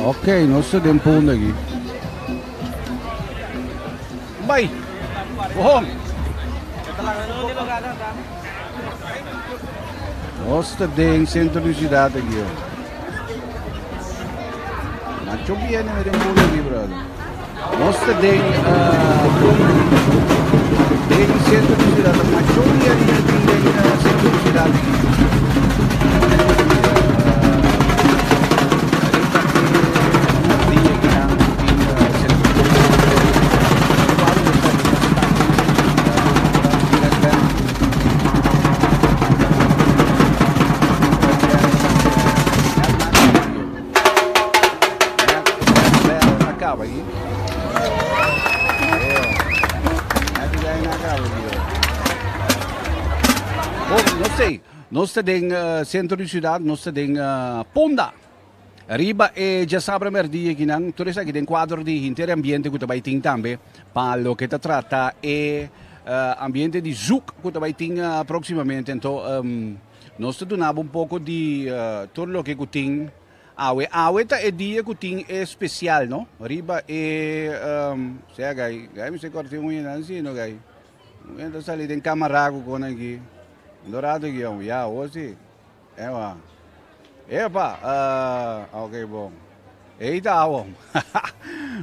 Ok, nos ta den Punda aki. Bai! Bon! Nos ta den sentro di siudat aki. Macho biene me den Punda aki, brother. Nos ta den Punda aki. Den sentro di siudat. Macho biene me den sentro di siudat aki. Nos ta den centro di ciudad, nos ta den Punda. Riba e djasabra merdia akinan, tur esaki den kuadro di hinter e ambiente ku ta bai tin tambe pa loke ta trata e ambiente di zoek ku ta bai tin próksimamente. Anto nos ta duna bo un poko di tur loke ku tin awe. Awe ta e dia ku tin e spesial, no? Riba e, sea gai, gai mester kòrta e uñanan si no gai. Uña ta sali den kamara ku kon aki. Un rato aki, ya, awor si. Ewa. Epa, uh, ok, bon. Ei ta awo.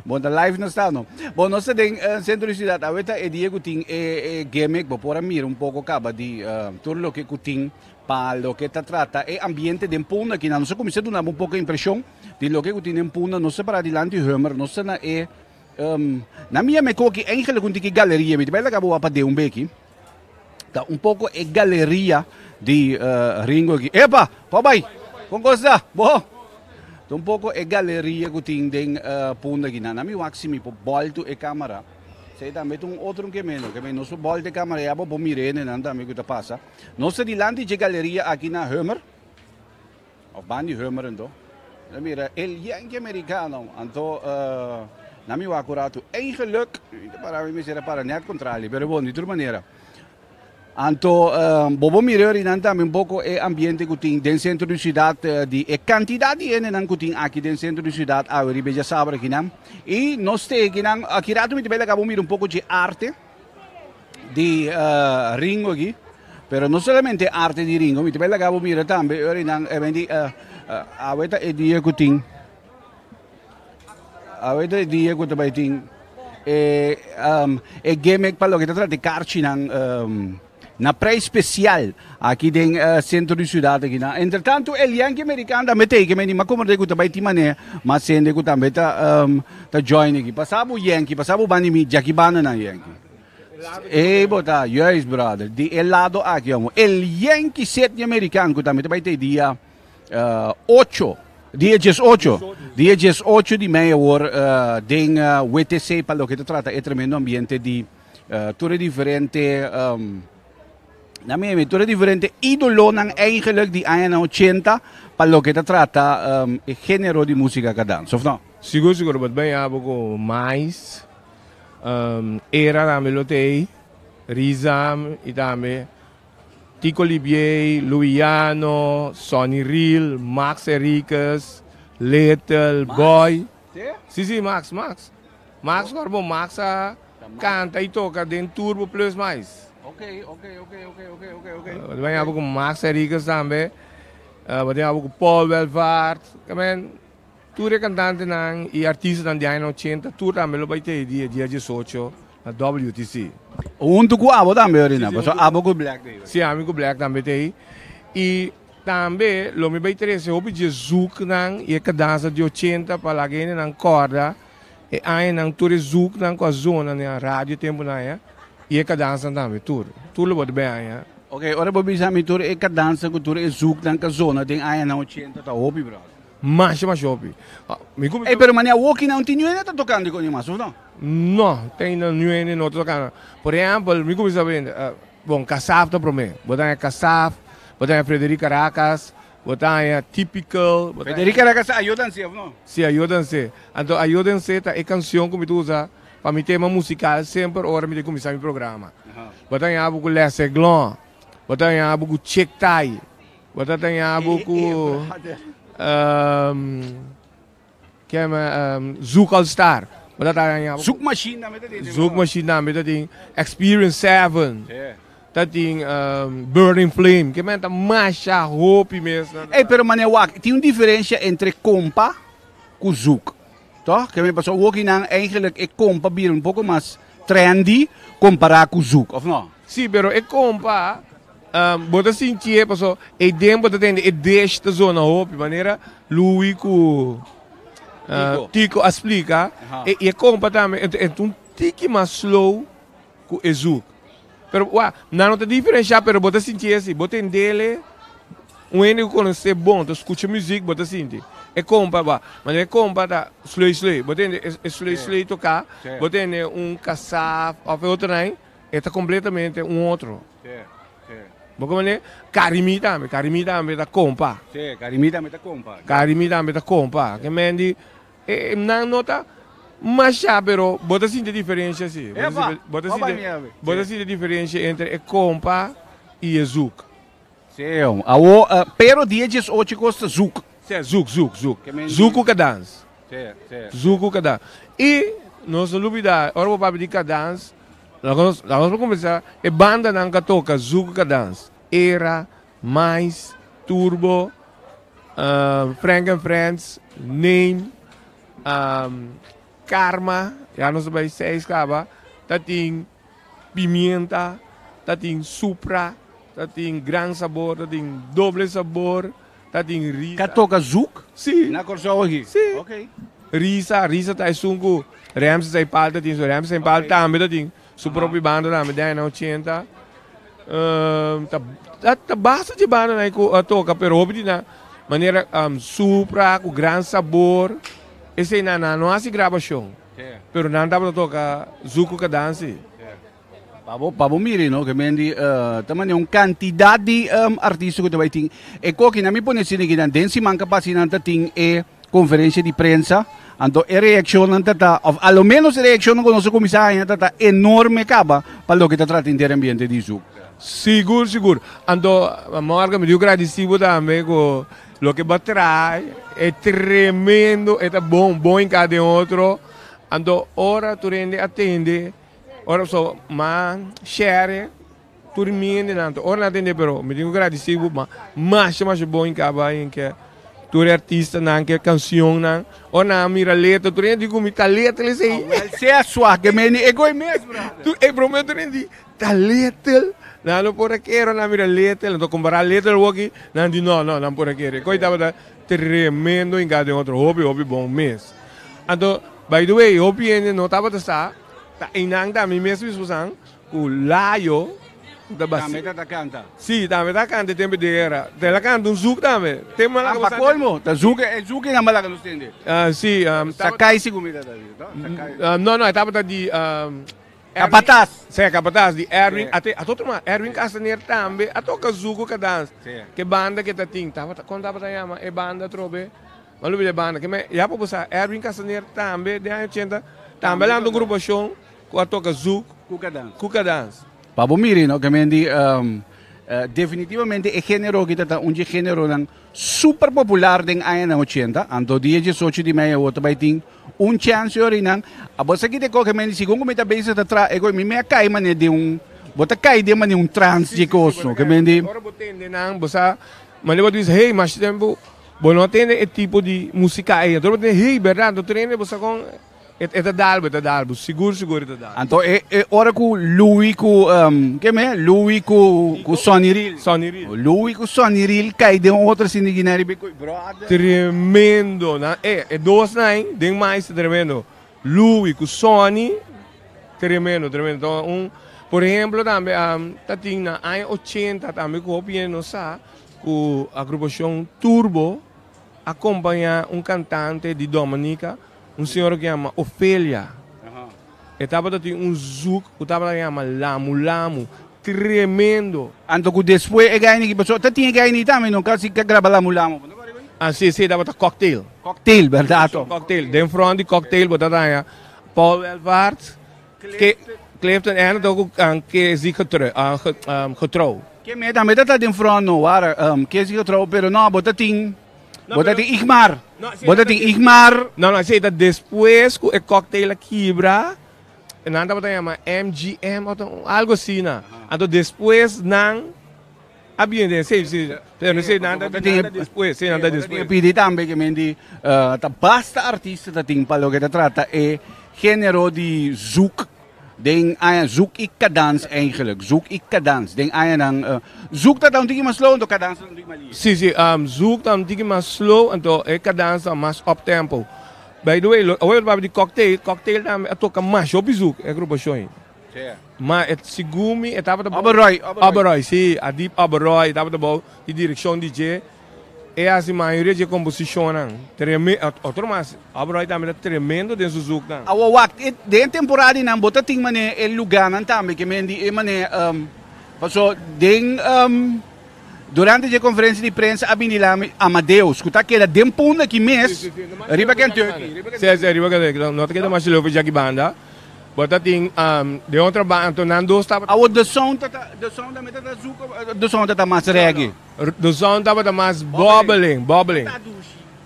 Bon, ta live nos ta, no? Bon, nos ta den uh, centro di ciudad. Awe ta e dia ku tin e, e gimmick. Bo por a mira un poko kaba di uh, tur loke ku tin pa loke ta trata e ambiente den Punda aki. Nos a kuminsá duna bo un poko impreshon di loke ku tin den Punda. Nos ta para dilanti Hummer. Nos ta na e um, na mia me koki eigenlijk un tiki galeria. Mi ta bai laga bo wapa den un beki. Ta un poco e galeria di Ringo aki. Epa! Ko bai? Kon kos ta? Bo? Ta un poco e galeria ku tin den Punda aki. Nan mi wak si mi por boltu e camera. Esei tambe ta un otro ke meno. Ke nos por boltu e camera ya bo por mira hendenan tambe ku ta pasa. Nos ta dilanti dje galeria aki na Hummer. Of ban di Hummer anto. Ta mira el Yankee Americano. Anto na mi wak un ratu. Eigenlijk, mi ta para mi mester a para net contrali, pero bon, di tur manera. Anto bo por mira orinan tambe un poco e ambiente cu tin den centro di ciudad, di e cantidad di hendenan cu tin aki den centro di ciudad awe riba e djasabra akinan. Y nos te akinan, aki rato mi ta bay laga bo mira un poco dje arte di Ringo aki. Pero no solamente arte di Ringo, mi ta bay laga bo mira tambe orinan e benti awe ta e dia cu tin. Awe ta e dia ku ta bai tin e e gimmick pa loke ta trata e karchinan na prijs spesial aki den sentro di siudat aki nan. Entretanto el Yankee Americano tambe ta ei ke meni ma komprende ku ta bai tin manera mas hende ku tambe ta ta join aki. Pasa bo Yankee, pasa bo banda di mi djaki banda nan Yankee. Ei bo ta, juist brother, di e lado aki amo. El Yankee Sydney Americano ku tambe ta bai ta e dia Ocho, dia diesocho, dia diesocho di mei awor den WTC pa loke ta trata e tremendo ambiente di tur e diferente, na mi tur e diferente idolonan eigenlijk di añanan ochenta pa loke ta trata e genero di musica kadans, of no? Sigur sigur, bo ta baña bo ku mais, era tambe lo ta ei, Rizam i tambe Tico Libiey, Luiano, Sonny Real, Max Henriquez, Little, Boy. Si, si, Max, Max. Max kor bo, Max a canta y toca den Turbo Plus Mais. Ok, ok, ok, ok, ok, ok, ok. Bo ta baña bo cu Max Henriquez tambe. Bo ta baña bo cu Paul Welvaart. Tamen tur e cantantenan y artistanan di añanan ochenta tur tambe lo bay te e dia, dia diesocho. Na WTC. Huntu ku abo tambe Orina, pasobra abo ku Black ta ei. Si, ami ku Black tambe ta ei. I tambe lo mi bai trese hopi dje zoeknan i e kadansa di ochenta pa laga hendenan kòrda e añanan tur e zoeknan ku a zona na radio tempunan aña i e kadansanan tambe tur. Tur lo bo ta bai aña. Ok, ora bo bisa mi tur e kadansa ku tur e zoeknan ku a zona den añanan ochenta ta hopi bròder. Masha masha hopi. Mi ku. Ey, pero manera awoki nan tin nuene ta tokando ku mas, of no? No, tin nan nuene no ta tokando. Por ehempel, mi kuminsa bende, bon, Kasaf ta promé. Bo ta haña Kasaf, bo ta haña Frederic Caracas, bo ta haña Typical, bo ta haña. Frederic Caracas ta Ayúdanse, of no? Si, Ayúdanse. Anto Ayúdanse ta e kanshon ku mi ta usa pa mi tema musikal semper ora mi ta kuminsá mi programa. Bo ta haña bo ku Les Aiglons, bo ta haña bo ku Chick Tai. Bo ta taña bo ku Ke um, Zouk All Star. Bo ta ta Zouk Machine tambe ta tin. Zouk Machine tambe ta tin. Experience 7. Ta tin Burning Flame. Ke men ta masha hopi mes. Ey, pero mane wak, tin un diferencia entre kompa ku zouk. Toch? Ke men paso woki nan eigenlijk e kompa bira un poko mas trendy kompará ku zouk, of no? Si, pero e kompa, bo ta sintié paso e den bo ta tende e dish ta zona hopi manera Louis ku Tico. Tico a splika. E, e kompa tambe e ta un tiki mas slow ku e zouk. Pero wak, nan no ta diferenshá pero bo ta sintié si, bo tendele un hende ku konosé bon ta skucha muzik bo ta sinti e kompa wak, manera e kompa ta slui slui, bo tende e slui slui toká, bo tende un kasá òf e otro nan e ta kompletamente un otro. Bo komo Carimi tambe, Carimi tambe ta kompa. Sí, Carimi tambe ta kompa. Carimi tambe ta kompa. Ke men di e nan no ta masha pero bo ta sinti diferensia si. Epa! Bo ta sinti, bo ta sinti diferensia entre e kompa i e zouk. Sí, awo, pero dia 18 kos ta zouk. Sí, zouk, zouk, zouk. Zouk ku kadans. Sí, sí. Zouk ku kadans. I nos no lubida, ora bo papia di kadans, laga nos, laga nos por kuminsá, e bandanan ku a toka zouk ku kadans, Era, Mais, Turbo, Frank and Friends, Name, Karma, ya nos ta bai seis kaba, ta tin Pimienta, ta tin Supra, ta tin Gran Sabor, ta tin Doble Sabor, ta tin Risa. Ka toka zouk? Si. Na Kòrsou aki? Si. Ok. Risa, Risa ta esun ku Ramses Saipal ta tin su, Ramses Saipal tambe ta tin su propio banda tambe den añanan ochenta. Ta ta basta dje bandanan ku a toka pero hopi di nan manera Supra ku Gran Sabor eseinan nan no hasi grabashon pero nan tabata toka Zuku Kadansi. Pa bo pa bo mira no ke men di ta manera un kantidat di artista ku ta bai tin e koki nan mi pone asina kinan den siman kapas nan ta tin e konferensia di prensa anto e reakshonnan ta ta òf a lo ménos e reakshonnan ku nos a kuminsá haña ta ta enorme kaba pa loke ta trata henter ambiente di Zouk. Sigur sigur anto Morgan mi diu gradisi bo tambe ku loke bo a traha e tremendo e ta bon bon hinká den otro anto ora tur hende a tende Ora so ma share tur mi hendenan to ora nan tende pero mi tin ku gradisi bo ma masha masha bon kaba en ke tur e artistanan ke kansionnan ora nan a mira letra tur hende di ku mi ta letra esei. Awel sea sua ke meni e goy mes brother. Tur e prome tur hende di ta letra nan no por a kere ora nan a mira letra nan ta kompara letra awoki nan di no no nan por a kere koe tabata tremendo hinka den otro hopi hopi bon mes anto by the way hopi hende no tabata sa. Ta einan ta mi mes mismo san ku Layo ta basi. Tambe ta ta kanta. Si, tambe ta kanta e tempo di era. El a kanta un zouk tambe. Te malaka Ah, pa kolmo, ta zouk, e zouk einan malaka nos tende. Si, Sakai sigur mi ta ta di, to? Sakai. No, no, e tabata di Kapatas. Si, Kapatas, di Erwin. Ate, a otro mas, Erwin Castaner tambe a toka zouk ku kadans. Ke banda ke ta tin, tabata, kon tabata yama e banda atrobe? Bo lo bira e banda ke me ya pa bo sa Erwin Castaner tambe den aña ochenta tambe a lanta un grupashon ku a toka zouk ku kadans. Pa bo mira no ke men di definitivamente e genero aki ta ta un dje generonan super popular den añanan ochenta anto dia diesocho di mei awor ta bai tin un chance ora nan abo sa kite koke men di segun ku mi ta bezig ta traha e mi me a kai mane den un bo ta kai den mane un trans dje kos no ke men di. Ora bo tende nan bo sa mane bo ta bisa hey masha tempu Bo no tende e tipo di musica ei. Anto bo tende, hey, berdad, no tende, bo sa con e ta dal bo, e ta dal bo. Sigur, sigur e ta dal. Anto e e ora cu Louis cu, ke me? Louis cu cu Sonny Real. Sonny Real. Louis cu Sonny Real cay den un otro sin di guinea riba e coy, brother. Tremendo. Nan, e, e dos nan ei, den mais ta tremendo. Louis cu Sonny, tremendo, tremendo. Anto un, por ehemplo tambe, ta tin na aña ochenta tambe cu hopi hende no sa, Ku agrupashon Turbo a kompañá un kantante di Dominica, un señora ku yama Ofelia. E tabata tin un zoek ku tabata yama Lamu Lamu, tremendo. Anto ku despues e gaini ki paso, ta tin e gaini tambe no kasi ka graba Lamu Lamu. Ah si, si, tabata Cocktail. Cocktail, bèrdat. Cocktail, den front di Cocktail bo ta daña Paul Welvaart, Clifton en ta ku Kezi getrouw. Ke me tambe ta ta den front no wara Kezi getrouw pero no bo ta tin. Bo ta tin Igmar. Bo ta tin Igmar. No, no, esei ta despues ku e cocktail a kibra, nan tabata yama MGM of algo asina. Anto despues nan a bini den esei, si, pero esei nan ta despues, esei nan ta despues. Bo ta tin pidi tambe ke men di ta basta artista ta tin pa loke ta trata e genero di zouk. Den aña zoek i kadans eigenlijk, zoek i kadans. Den añanan zoek ta ta un tiki mas slow anto kadans ta un tiki mas lihe. Sí, sí, zoek ta un tiki mas slow anto e kadans ta mas up tempo. By the way, awor bo ta papia di cocktail, cocktail tambe a toka masha hopi zoek e agrupashon ei. Ma e segun mi e tabata bou. Oberoi, Oberoi. Oberoi, sí, Adib Oberoi tabata bou di direkshon di dje. E hasi mayoria dje komposishonnan. Treme, otro mas, Oberoi tambe ta tremendo den su zoeknan. Awor wak, e den temporada di nan bo ta tin manera e lugánan tambe ke men di e manera, paso den durante dje konferensia di prensa a bini lami Amadeus ku ta keda den punda aki mes riba Kentucky. Sí, sí, riba Kentucky. No ta keda masha leu for djaki banda. Bo ta tin den otro banda, anto nan dos tabata. Awor The Sound ta ta, The Sound tambe ta ta zoek of The Sound ta ta mas reggae? The Sound tabata mas bubbling, bubbling.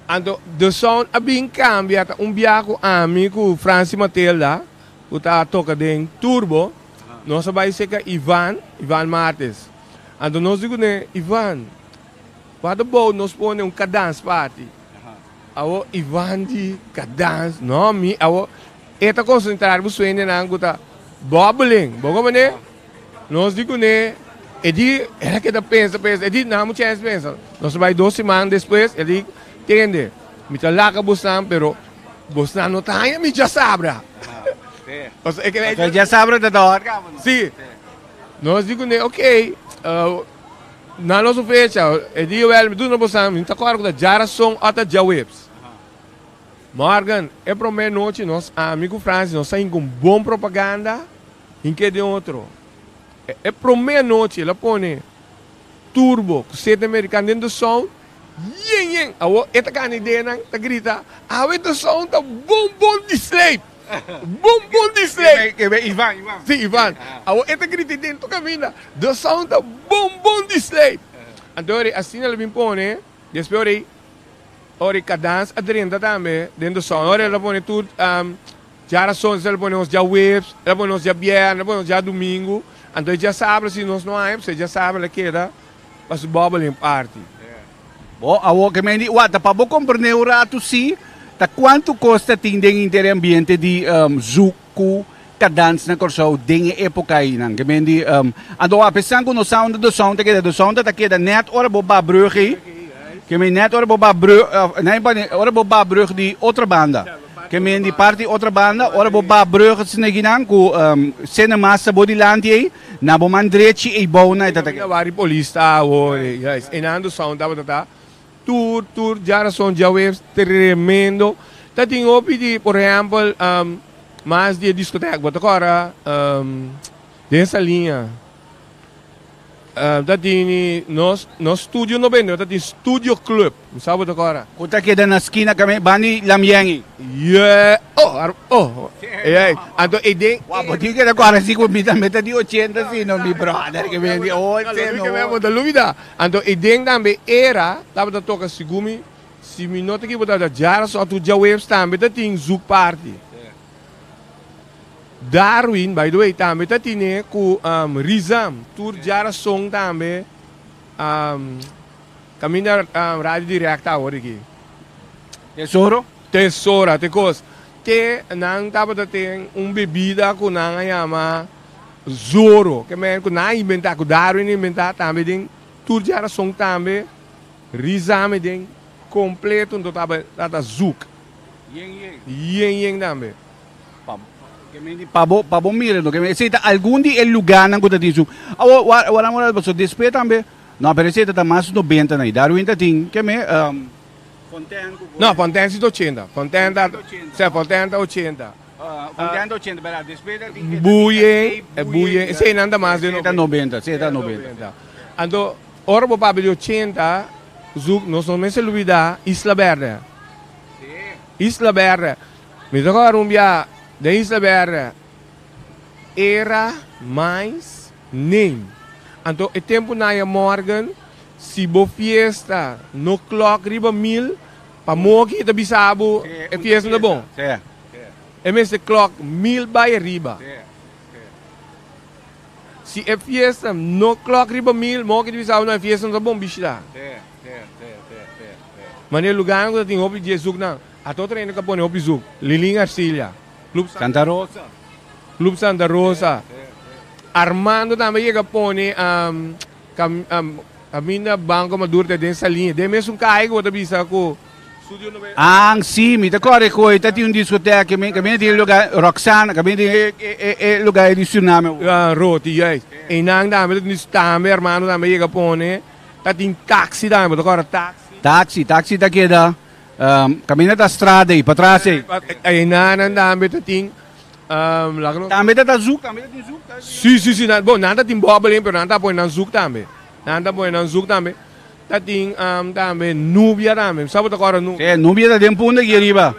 Anto The Sound a bin cambia ta un bia cu ami cu Franci Matilda cu ta toca den Turbo nos a bay cerca Ivan, Ivan Martes. Anto nos di cune, Ivan, what about nos pone un cadans party? Awo Ivan di, cadans? No mi, awo e ta concentra riba su hendenan cu ta bubbling, bo comprende? Nos di kuné, e di, el a keda pensa, pensa, e di, nan mucha es pensa. Nos a bai dos siman despues, el di, tende, mi ta laka bosnan, pero bosnan no ta haña mi djasabra. Pasobra e kere. Pasobra djasabra ta ta hòrt kaba, no? Sí. Nos di kuné, ok, nan nos un fecha. E di, wèl, mi duna bosnan, mi no ta kòrda ku ta djarason òf ta djaweps. Morgan, e promé nochi nos, ami ku Francis, nos a hinka un bon propaganda. Hink'é den otro. E promé anochi el a pone Turbo ku sete amerikano den The Sound, yen yen! Awor e ta gana ideanan, ta grita, Awe The Sound ta bon bon di sleip! Bon bon di sleip! Ivan, Ivan. Sí, Ivan. Awor e ta grita den tur kaminda, The Sound ta bon bon di sleip! Anto ora asina el a bin pone, despues ora ei, ora ei Kadans a drenta tambe den The Sound, ora el a pone tur. Djarason el a pone nos djaweps, el a pone nos djabièrnè, el a pone nos djadumingu. Anto e djasabra si nos no haña, pues e djasabra el a keda pa su bòbelin parti. Bo, awor ke men di, wak, ta pa bo komprendé un ratu si, ta kuantu kos ta tin den inter e ambiente di zoek ku kadans na Kòrsou den e époka einan. Ke men di, anto apesar ku no sa unda De Sound ta keda, De Sound ta keda nèt ora bo ba brùg ei, ke men nèt ora bo ba brùg, ora bo ba brùg di otro banda. Ke men di parti otro banda, ora bo ba brug sneginan ku cinema sta bo dilanti ei, na bo man drechi ei bou na e ta ta. Wari polis ta awor, juist. Einan sound tabata ta tur tur djarason djaweps tremendo. Ta tin hopi di por ehempel mas di e discoteca bo ta kora den Saliña. Ta tini nos nos studio no bende, ta tin studio club. Mi sa bo ta kora. Ku ta keda na skina kame bandi Lamien. Yeah, oh, ar, oh. Ey, anto e den. Wa, bo tin keda kora si ku mi tambe ta di ochenta si no, mi brother ke bende ocho no. Bo ta lubida. Anto e den tambe era tabata toka segun mi, si mi no ta ekiboká tabata djarason atu djaweps tambe ta tin zoek party. Darwin, by the way, tambe ta tine ku Rizam, tur djarason tambe kaminda Radio Direct ta awor aki. Tesoro? Tesora, te kos. Te nan tabata ten un bebida ku nan a yama Zoro, ke men ku nan a inventá, ku Darwin a inventá tambe den tur djarason tambe, Rizam e den kompleto, nto tabata zoek. Yen yen. Yen yen tambe. Pa bo, pa bo mira lo ke esei ta algun di e lugánan ku ta tin su. Awor, wak nan ora pasobra despues tambe, no, pero esei ta ta mas nobenta nan. Darwin ta tin, ke me, Fontein ku. No, Fontein si ta ochenta. Fontein ta, si, Fontein ta ochenta. Fontein ta ochenta, bèrdat. Despues ta tin. Buye, Buye, eseinan ta mas den nobenta. Esei ta nobenta, esei ta nobenta. Anto, ora bo papia di ochenta, zoek, nos no mester lubidá Isla Bèrdè. Isla Bèrdè. Mi ta kòrda un bia den Isla Bèrdè era mais name. Anto e tempu Naya Morgan, Si bo fiesta no klok riba 1000, pa moki ta bisa bo e fiesta no bon. E mester klok 1000 bai riba. Si e fiesta no klok riba 1000, moki ta bisa bo no, e fiesta no ta bon bishita. Manera lugar ku tin hopi dje zoek nan. Ato otro hende ka pone hopi zoek. Lilin Arcilia, Club Santa Rosa. Club Santa Rosa. Armando tambe yega pone caminda Banco Maduro te den Saliña. Den mes un calle ku bo ta bisa ku Studio 90. Ah, si, mi ta kore ku ta tin un discoteca kaminda tin e lugar Roxana, kaminda tin e lugar di Tsunami. Ah, Roti, juist. Einan tambe ta tin tambe Armando tambe yega pone. Ta tin taxi tambe, bo ta kore taxi. Taxi, taxi ta keda kaminda ta strada ei, patras ei. Einan tambe ta tin. Tambe ta ta zoek, tambe ta tin zoek. Si, si, si. Bon, nan ta tin bobbeling, pero nan ta pone nan zoek tambe. Nan ta pone nan zoek tambe. Ta tin tambe Nubia tambe. Sa bo ta kòrda Nubia? Si, Nubia ta den punda aki ariba.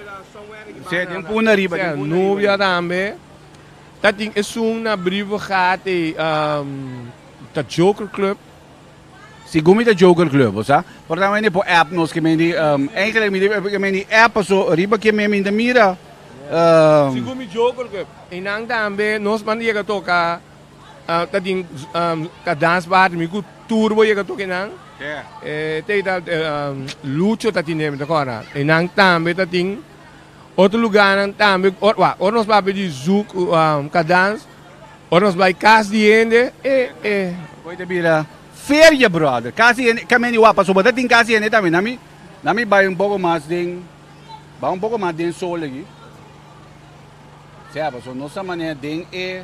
Si, den punda ariba. Si, Nubia tambe. Ta tin esun na Brievengat ei, ta Joker Club. Segun mi ta Joker Club, bo sa. Por tanto mi por app nos ke men di, eigenlijk mi ke men di app paso riba ke men mi ta mira. Segun mi Joker Club. Einan tambe nos manda yega toka ta tin ta dance party mi ku Turbo yega toka einan. Te ta Lucho ta tin mi ta kòrda. Einan tambe ta tin otro lugarnan tambe ora nos papia di zouk ka dance. Ora nos bai kas di hende, e, e. Koe ta bira feria, brother. Kas di hende, kamen di wak, pasobra ta tin kas di hende tambe. Na mi, na mi bai un poko mas den, bai un poko mas den sol aki. Sea, pasobra nos ta manera den e,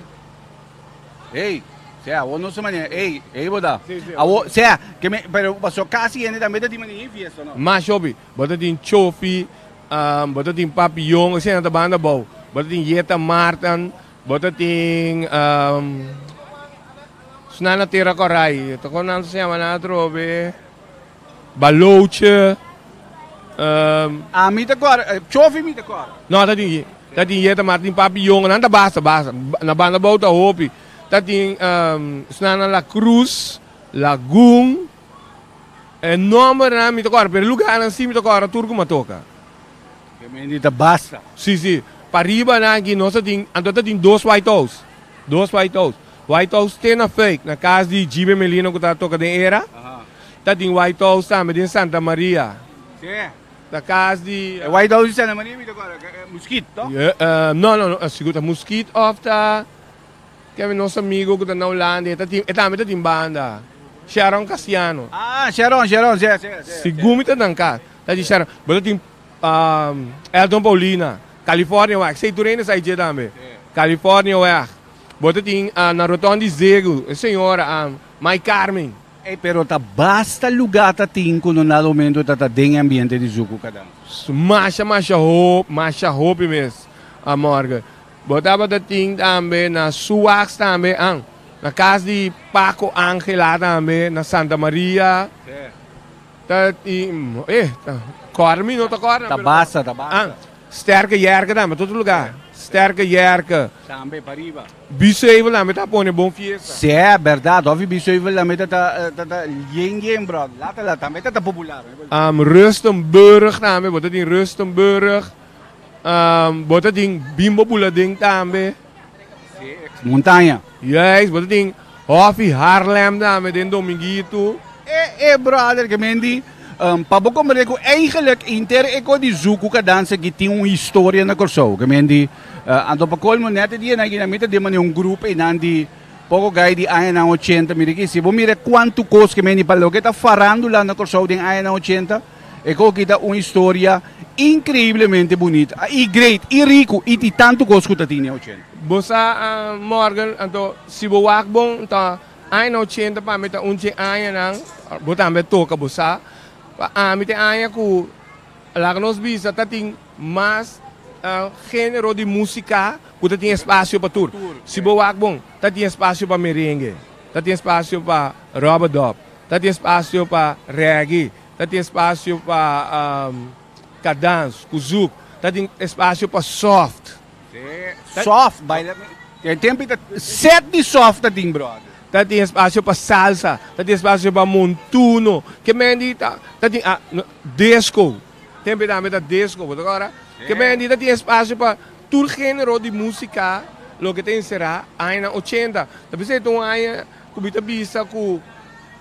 hey, sea, awor nos ta manera, hey, hey bo ta. Sí, sí. Awor, sea, ke me, pero pasobra kas di hende tambe ta tin manera den fiesta, no? Mas hopi, bo ta tin chofi, bo ta tin papillon, esei nan ta banda abou. Bo ta tin Yeta Marten. Bo ta tin esnan na Tera Korai, ta kon nan ta yama nan atrobe? Baloche. Ami ta kòrda, chofi mi ta kòrda. No, ta tin, ta tin yeta ma ta tin papi yongo, nan ta basta, basta. Na banda bou ta hopi. Ta tin esnan na La Cruz, Lagun. E nombernan mi ta kòrda, pero e lugarnan si mi ta kòrda tur ku mi a toka. Kemendi ta basta. Si, si. Pariba nan aki nos ta tin, anto ta tin dos White House. Dos White House. White House te na Fuik, na kas di Jimmy Melino ku ta toka den era. Ta tin White House tambe den Santa Maria. Si. Na kas di. E White House di Santa Maria mi ta kòrda, Muskit, to? No, no, no. Sigur ta Muskit òf ta kende nos amigo ku ta na Holanda, e ta tin, e tambe ta tin banda. Sharon Casiano. Ah, Sharon, Sharon, si, si, si. Sigur mi ta nan kas. Ta di Sharon, bo ta tin Elton Paulina, California Weg, esei tur hende sa dje tambe. California Weg. Bo ta tin na Roton di Zegu, e señora Mai Carmen. Ey, pero ta basta luga ta tin cu no na momento ta ta den e ambiente di Zuku Kadans. Masha masha hopi, masha hopi mes, Morgan. Bo tabata tin tambe na Suax tambe, na cas di Paco Angela tambe, na Santa Maria. Ta tin, eh, ta kòrda mi no ta kòrda. Ta basta, ta basta. Ah, Sterke Yerke tambe, tur lugá. Sterke Yerke. Tambe, pariba. Biesheuvel tambe ta pone bon fiesta. Sè, bèrdat, òf Biesheuvel tambe ta ta ta ta yen yen, bròder. Lata la tambe ta ta popular. Rustenburg tambe, bo ta tin Rustenburg. Bo ta tin Bimbo Bulading tambe. Montaña. Juist, bo ta tin Hofi Haarlem tambe den Dominguito. E e brother ke men di pa bo komprende ku eigenlijk inter e ko di Zuku Kadansa ki tin un historia na Kòrsou ke men di anto pa kolmo nèt e dianan aki nan mi ta den manera un grupo einan di poko gai di añanan ochenta mira ki si bo mira kuantu kos ke men di pa loke ta farandula na Kòrsou den añanan ochenta e ko ki ta un historia increiblemente bunita i great i riku i di tantu kos ku ta tin den ochenta. Bo sa Morgan anto si bo wak bon ta Añanan ochenta pa mi ta un dje añanan, bo tambe a toka, bo sa. Pa ami ta e aña ku laga nos bisa ta tin mas género di músika ku ta tin espasio pa tur. Si bo wak bon, ta tin espasio pa merengue, ta tin espasio pa rubber-dub, ta tin espasio pa reggae, ta tin espasio pa kadans, kuzuk, ta tin espasio pa soft. Soft, baila. E tempo ta set di soft ta tin, brother. Ta tin espasio pa salsa, ta tin espasio pa montuno, ke men di ta ta tin ah no disco, tempe tambe ta disco, bo ta kòrda? Ke men di ta tin espasio pa tur género di músika loke ta enserá añanan ochenta. Ta p'esei ta un aña ku mi ta bisa ku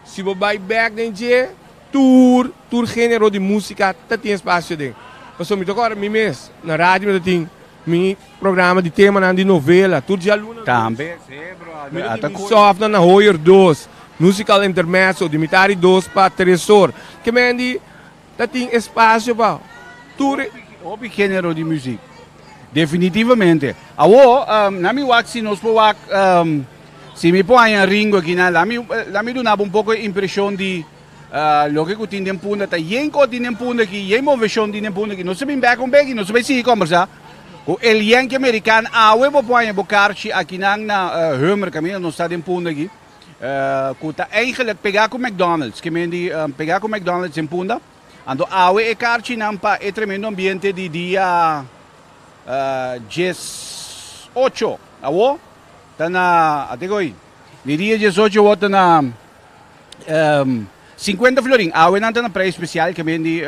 si bo bai bèk den dje tur tur género di músika ta tin espasio den. Pasobra mi ta kòrda mi mes na radio mi ta tin Mi programa di temanan di novela tur djaluna dos. Tambe, sí, brother. Mi ta tin mi sòfnan na Hoyer dos, Musical Intermezzo di mitari dos pa tres or. Ke men di ta tin espasio pa tur e. Hopi genero di muzik. Definitivamente. Awo, na mi wak si nos por wak, si mi por haña Ringo aki nan, la mi, la mi duna bo un poko e impreshon di Loke ku tin den Punda ta yen kos tin den Punda aki, yen moveshon tin den Punda aki. Nos ta bin bek un bek i nos ta bai sigui kombersá ku el Yankee Amerikaan. Awe bo por haña bo karchi akinan na Hummer kaminda nos ta den Punda aki, ku ta eigenlik pegá ku McDonald's, ke men di pegá ku McDonald's den Punda. Anto awe e karchinan pa e tremendo ambiente di dia 18 awo ta na, ate ko'i, di dia 18 awo ta na. 50 florin. Awe nan ta na prijs special ke men di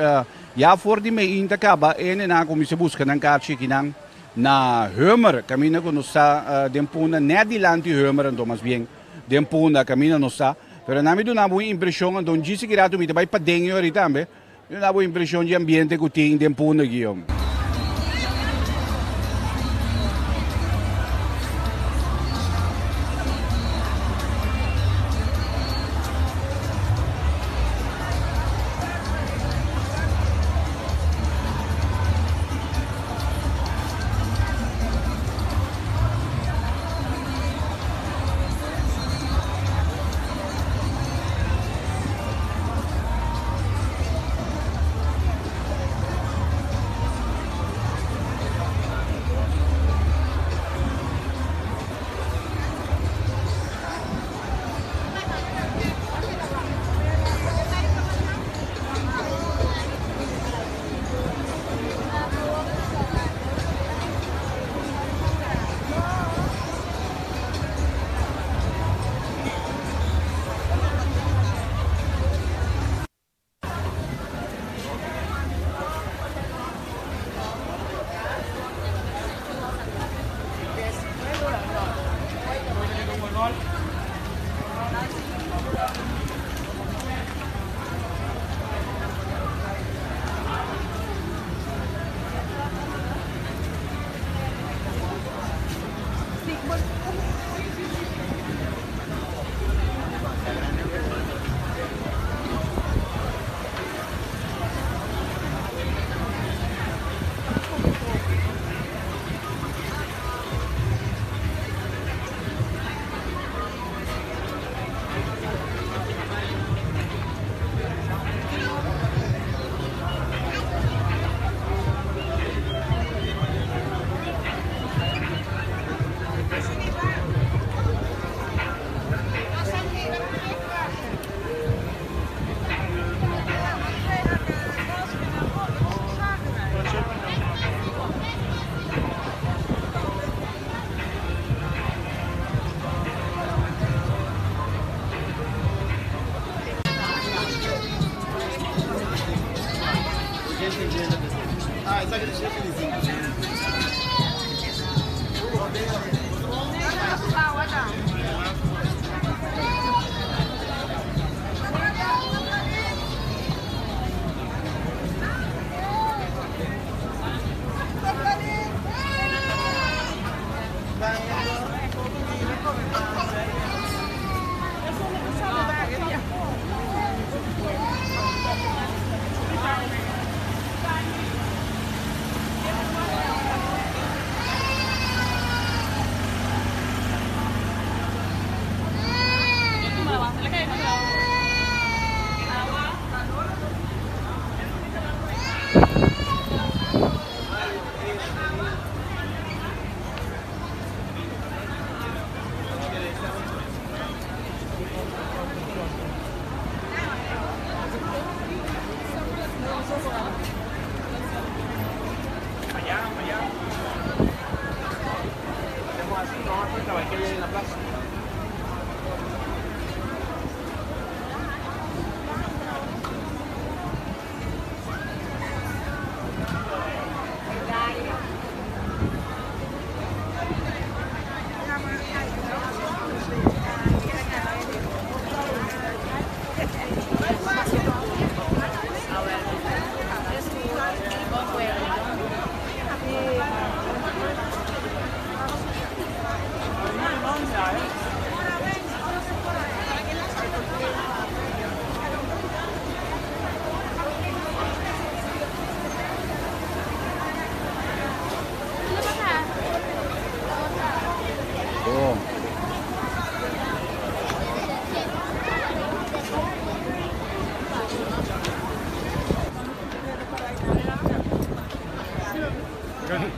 ya for di mei ta kaba ene nan a kuminsá buska nan karchi akinan na Hummer kaminda ku nos ta den Punda net dilanti Hummer anto mas bien den Punda kaminda nos ta pero nan mi duna bo un impreshon anto un djis aki rato mi ta bai paden yori tambe mi duna bo un impreshon di ambiente ku tin den Punda aki.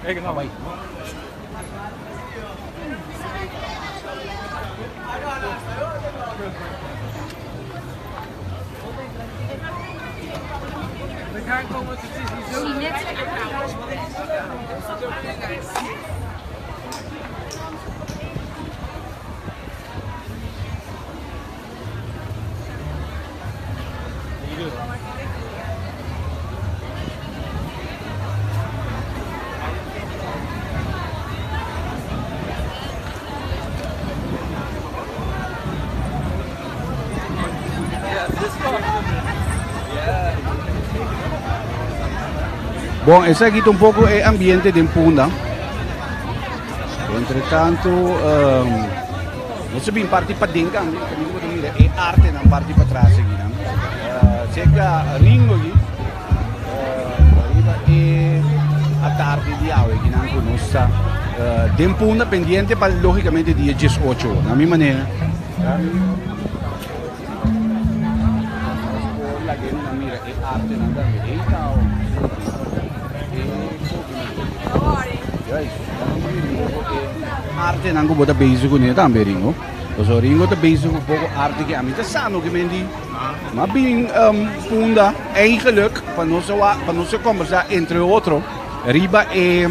Bye. Bon, esaki ta un poco e ambiente den Punda. Entre tanto, um, nos a bin parti paden tambe, caminda bo ta mira e artenan parti patras akinan. Uh, cerca Ringo aki, uh, ariba e atardi di awe akinan cu nos ta uh, den Punda pendiente pa logicamente dia 18. Na mi manera, Artenan ku bo ta bezig kuné tambe Ringo. Pasobra Ringo ta bezig ku poko arte ke ami ta sa no ke men di. Ma bin punda eigenlijk pa nos a pa nos a kombersá entre otro riba e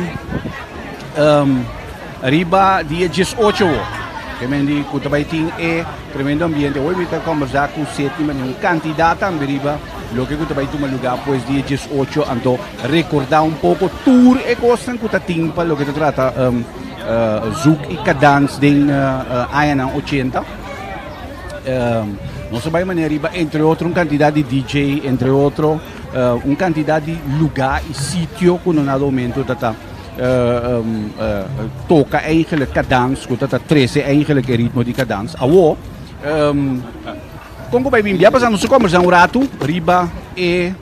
riba dia 18 wo. Ke men di ku ta bai tin e tremendo ambiente. Hoy mi ta kombersá ku Seti mane un kantidat tambe riba loke ku ta bai tuma lugá pues dia 18 anto rekordá un poko tur e kosnan ku ta tin pa loke ta trata zouk i kadans den añanan 80. Nos ta bai manera riba entre otro un kantidat di DJ, entre otro un kantidat di lugá i sitio ku no na momento ta ta toka eigenlijk kadans, ku ta ta trese eigenlijk e ritmo di kadans. Awo, kon ku bai bin bia pasá nos a kombersá un ratu riba e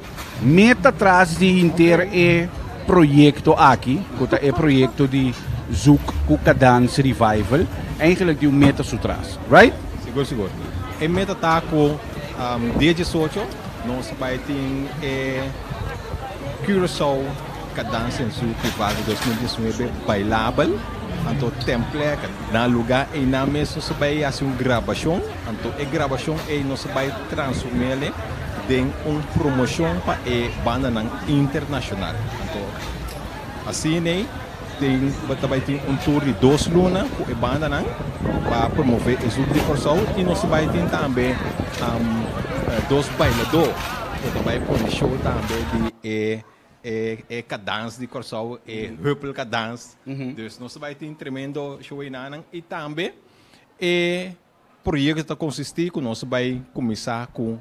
meta tras di henter e proyekto aki, ku ta e proyekto di Zoek ku Kadans Revival. Eigenlijk tin un meta su tras, right? Sigur, sigur. E meta ta ku dia 18 nos bai tin e Curaçao Kadans en Zoek Revival 2019 bailabel. Anto templek na lugar einan mes nos bai hasi un grabashon. Anto e grabashon ei nos bai transform'é den un promoshon pa e bandanan internashonal. Anto asina ei tin ta bai tin un tour di dos luna ku e bandanan pa promové e Zoek di Kòrsou i nos bai tin tambe dos bailadó ku ta bai pone show tambe di e e kadans di Kòrsou, e huppel kadans. Dus nos ta bai tin tremendo show einanan i tambe e proyekto ta konsistí ku nos ta bai kuminsá ku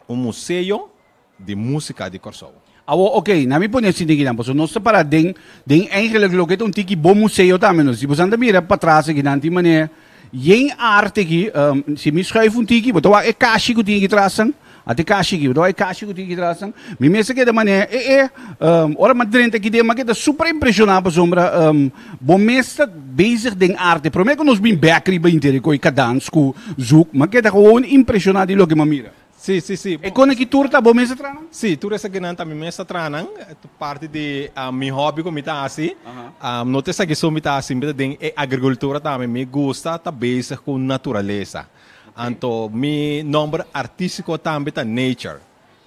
un museo di músika di Kòrsou. Awor, oké, na mi pone asina akinan, pasobra nos ta para den, den eigenlijk loke ta un tiki bon museo tambe nos. Si boso ta mira patras akinan tin manera yen arte aki, si mi schuif un tiki, bo ta wak e kashi ku tin aki trasnan, Ate kashi aki, bo ta wak e kashi ku tin aki tras nan. Mi mes a keda manera, e e, ora mi a drenta aki den mi a keda super impreshoná pasobra bo mes ta bezig den arte. Promé ku nos bin bèk riba inter e koi kadans ku zoek, mi a keda gewoon impreshoná di loke mi a mira. Sí, sí, sí. E kon aki tur ta bo mes a traha nan? Sí, tur esakinan ta mi mes a traha nan. Ta parti di mi hobby ku mi ta hasi. No ta esaki so mi ta hasi, mi ta den e agrikultura tambe. Mi gusta ta bezig ku naturalesa. Anto mi nomber artístiko tambe ta Nature.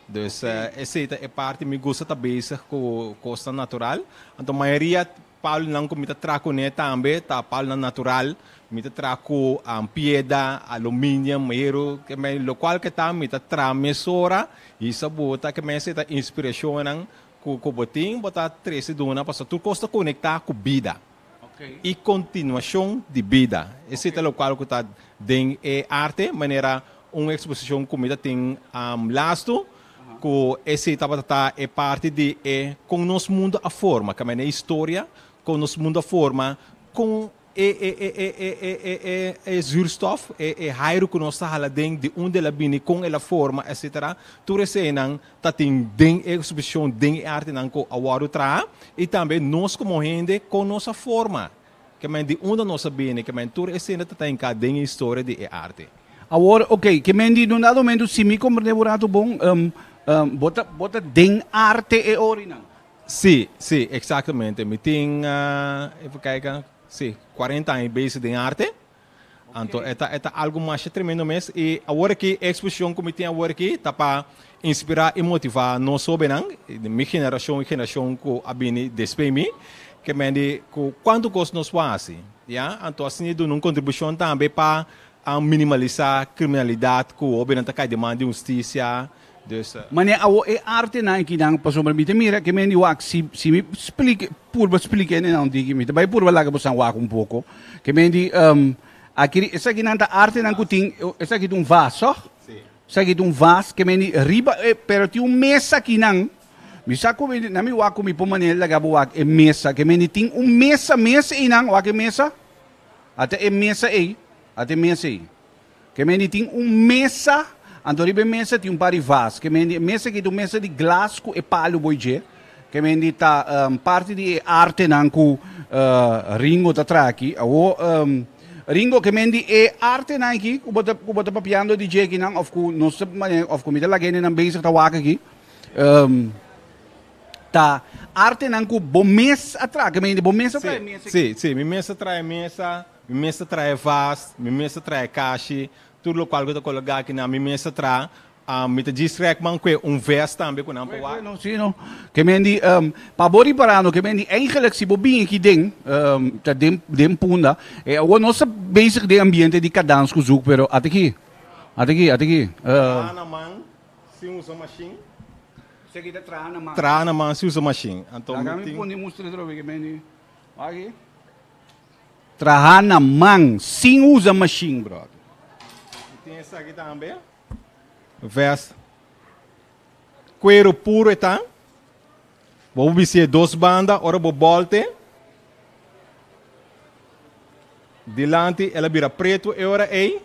Dus esei ta e parti mi gusta ta bezig ku kosnan natural. Anto mayoria palunan ku mi ta traha kuné tambe ta palunan natural. Mi ta traha ku pieda, aluminium, heru, lokual ke ta mi ta traha mesora i sa bo ta ke mester ta inspirashonnan ku bo tin bo ta trese duna pasobra tur kos ta konektá ku bida. I kontinuashon di bida. Esei ta lokual ku ta den e arte, manera un eksposishon ku mi ta tin lastu, ku esei tabata ta e parti di e kon nos mundu a forma, ka mene historia, kon nos mundu a forma, kon e e e e e e e e e zuurstof, e e hairu ku nos ta hala den, di unda el a bini, kon el a forma, etsetera. Tur eseinan ta tin den e exposicion den e artenan cu a wordo traha y tambe nos como hende con nos a forma ke men di unda nos a bini ke men tur esena ta ta hinca den e historia di e arte. Awor, ok, ke men di un dado momento si mi comprende bo rato bon, bo ta bo ta den arte e orinan? Si, si, exactamente. Mi tin, even kijken, si, 40 aña bezig den arte. Anto, e ta algo mas tremendo mes. Y awor aki, exposicion cu mi tin awor aki, ta pa inspira y motiva nos hobennan, mi generacion y generacion cu a bini despues mi, kiermen di cu cuanto cos nos por haci. Ja? Anto, asina, duna un contribucion tambe pa minimalisa criminalidad cu hobennan ta cay den man di husticia. Dus, Mane awo e arte na aki dan pasobra mi te mira kiermen di wak si mi splike purba splike ne nan diki mi te bai purba laga bosan wak un poko kiermen di aki esaki nan ta arte nan ku tin esaki ta un vas toch? Si. Esaki ta un vas kiermen di riba e pero tin un mesa aki nan mi sa ku mi na mi wak ku mi por manera laga bo wak e mesa kiermen di tin un mesa mesa einan wak e mesa ata e mesa ei ata e mesa ei. Kiermen di tin un mesa, anto riba e mesa tin un par di vas. Kiermen di e mesa aki ta un mesa di glas ku e palu boi dje. Kiermen di ta parti di e artenan ku Ringo ta traha aki. Awor Ringo, kiermen di e artenan aki ku bo ta ku bo ta papiando di dje akinan òf ku nos ta manera òf ku mi ta laga hendenan bezig ta wak aki, ta artenan ku bo mes a traha. Kiermen di bo mes a traha e mesa aki? Si, si, mi mes a traha e mesa. Mi mes ta traha vas, mi mes ta traha kashi, tur lokual ku ta kologá aki nan mi mes ta traha. Mi ta djis rèk man kue un vès tambe ku nan por wak. No, si no. Ke men di, pa bo ripará no, kiermen di eigenlijk si bo bin aki den, ta den den Punda, e awor nos ta bezig den ambiente di Kadans ku Zoek, pero ata aki, ata aki, ata aki. Traha na man sin usa mashin. Esaki ta traha na man. Traha na man sin usa mashin. Anto mi tin. Laga mi pone mustra atrobe kiermen di, wak aki. Traha na man sin usa machine, brother. Mi tin esaki tambe. Vest. Cuero puro e ta. Bo por bisti e dos banda ora bo bolte. Dilanti el a bira preto e ora ey.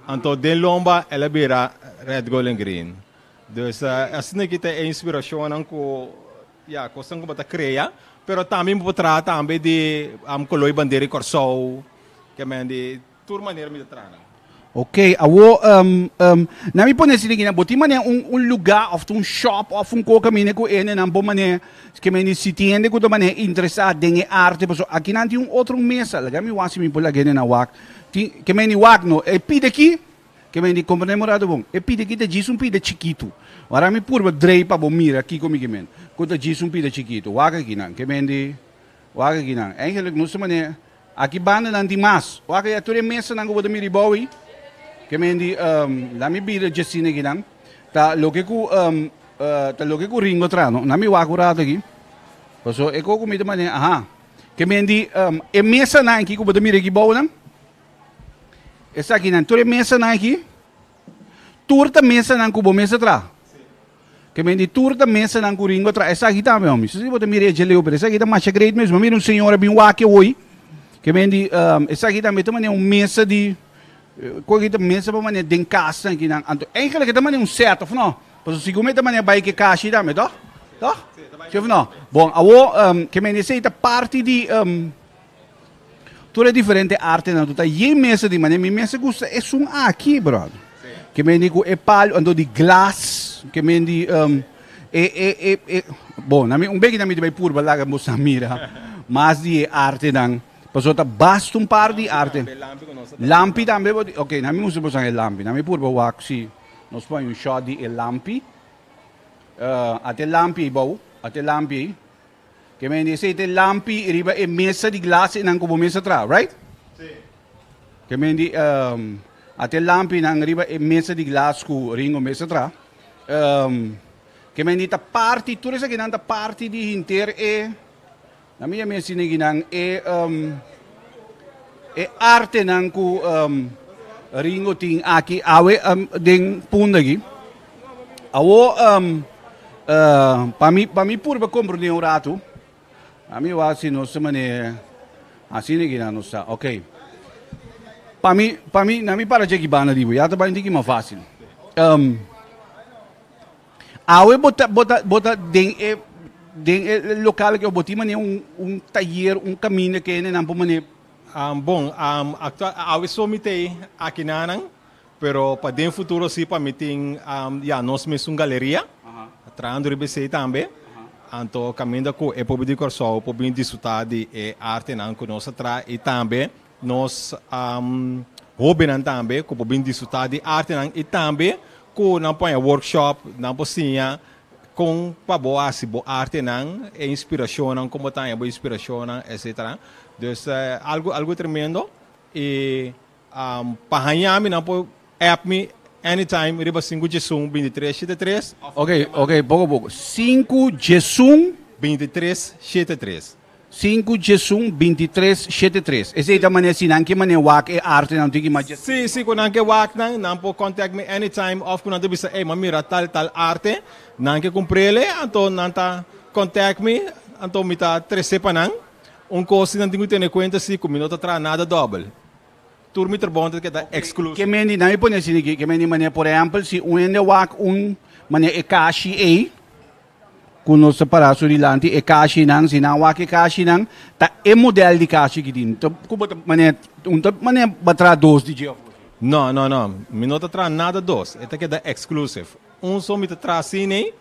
Anto den lomba el a bira red, gold and green. Dus asina aki ta e inspiracionnan cu ya, cosnan cu bo ta crea, pero tambe bo por traha tambe di color y bandera di Corsou, kiermen di tur manera mi ta traha nan. Ok, awo na mi pone asina aki, bo tin manera un lugar of ta un shop of un co caminda cu hendenan por manera, kiermen di si tin hende cu ta manera interesa den e arte, pasobra aki nan tin un otro mesa, laga mi wak si mi por laga hendenan wak, tin, kiermen di wak no, e pida aki. Ke men di komprendé mi rato bon. E pida aki ta djis un pida chikitu. Ora mi purba drei pa bo mira kiko mi ke men. Ku ta djis un pida chikitu. Wak aki nan. Ke men di, wak aki nan. Eigenlijk nos ta manera, aki banda nan tin mas. Wak ya tur e mesanan ku bo ta mira ribou ei. Ke men di, laat mi bira djesina aki nan. Ta loke ku, ta loke ku Ringo traha no. Nan mi wak un rato aki. Paso e koko mi ta manera, aha. Ke men di, e mesanan aki ku bo ta mira aki bou nan. Esakinan, tur e mesanan aki, tur ta mesanan ku bo mes a traha. Ke men di tur ta mesanan ku Ringo a traha. Esaki tambe, homi. Si bo ta mira e dje leu, pero esaki ta masha great mes. Mi a mira un señora bin wak awor. Ke men di, esaki tambe ta manera un mesa di, ku aki ta mesa pa manera den kas akinan. Anto, eigenlijk e ta manera un set, of no? Pasobra sigur mi ta manera bai ku e kashi tambe, toch? Toch? Si of no? Bon, awor, ke men di esei ta parti di. Tur e diferente artenan tu ta yen mesa di manera mi mester gusta esun aki, brother. Kiermen di ku e palu anto di glas, kiermen di e e e e bon, na mi un beki na mi ta bai purba laga boso a mira mas di e artenan, pasobra ta basta un par di arte. Lampi tambe bo ok, na mi mustra boso e lampi, na mi purba wak si nos pone un shot di e lampi. Ate lampi ei bou, ate lampi ei. Kiermen di esei ta e lampi riba e mesa di glas einan ku bo mes a traha, right? Sí. Kiermen di ata e lampinan riba e mesa di glas ku Ringo mes a traha. Kiermen di ta parti, tur esakinan ta parti di hinter e, na mi yama asina akinan, e e artenan ku Ringo tin aki awe den Punda aki. Awo pa mi pa mi purba komprendé un ratu, a mi wak si nos ta manera asina ki nan nos ta ok. Pa mi pa mi na mi para dje ki banda di bo ya ta bai un tiki mas fácil. Awe bo ta bo ta bo ta den e den e lokal aki of bo tin manera un un tayer un kaminda ke hendenan por manera. Bon, aktual awe so mi ta ei aki nanan. Pero pa den futuro si pa mi tin ya nos mes un galeria, trahando riba esey tambe. Anto kaminda ku e pueblo di Kòrsou por bin disfrutá di e artenan ku nos a traha i tambe nos hóbennan tambe ku por bin disfrutá di artenan i tambe ku nan por haña workshop, nan por siña kon pa bo hasi bo artenan, e inspirashonnan, kon bo ta haña bo inspirashonnan, etcetera. Dus algu algu tremendo i pa haña mi nan por app mi anytime riba sinku djesun bintitres shete tres. Ok, ok, poko poko. Sinku djesun. Bintitres shete tres. Sinku djesun bintitres shete tres. Esei ta manera si nan ke manera wak e arte nan tin ki mas djesun. Si, si ku nan ke wak nan, nan por contact mi anytime of ku nan ta bisa ey m'a mira tal tal arte, nan ke kumprele anto nan ta contact mi anto mi ta trese pa nan. Un kos si nan tin ku tene kuenta si ku mi no ta traha nada dòbel. Tur mi trabou ta keda exclusive. Ke men di, nan mi pone asina aki, ke men di manera por ehempel si un hende wak un manera e kashi ey ku nos ta para su dilanti e kashinan, si nan wak e kashinan ta e model di kashi ki tin. Ta ku bo ta manera un ta manera bo a traha dos di dje of bo si? No, no, no. Mi no ta traha nada dos. E ta keda exclusive. Un so mi ta traha asina ey.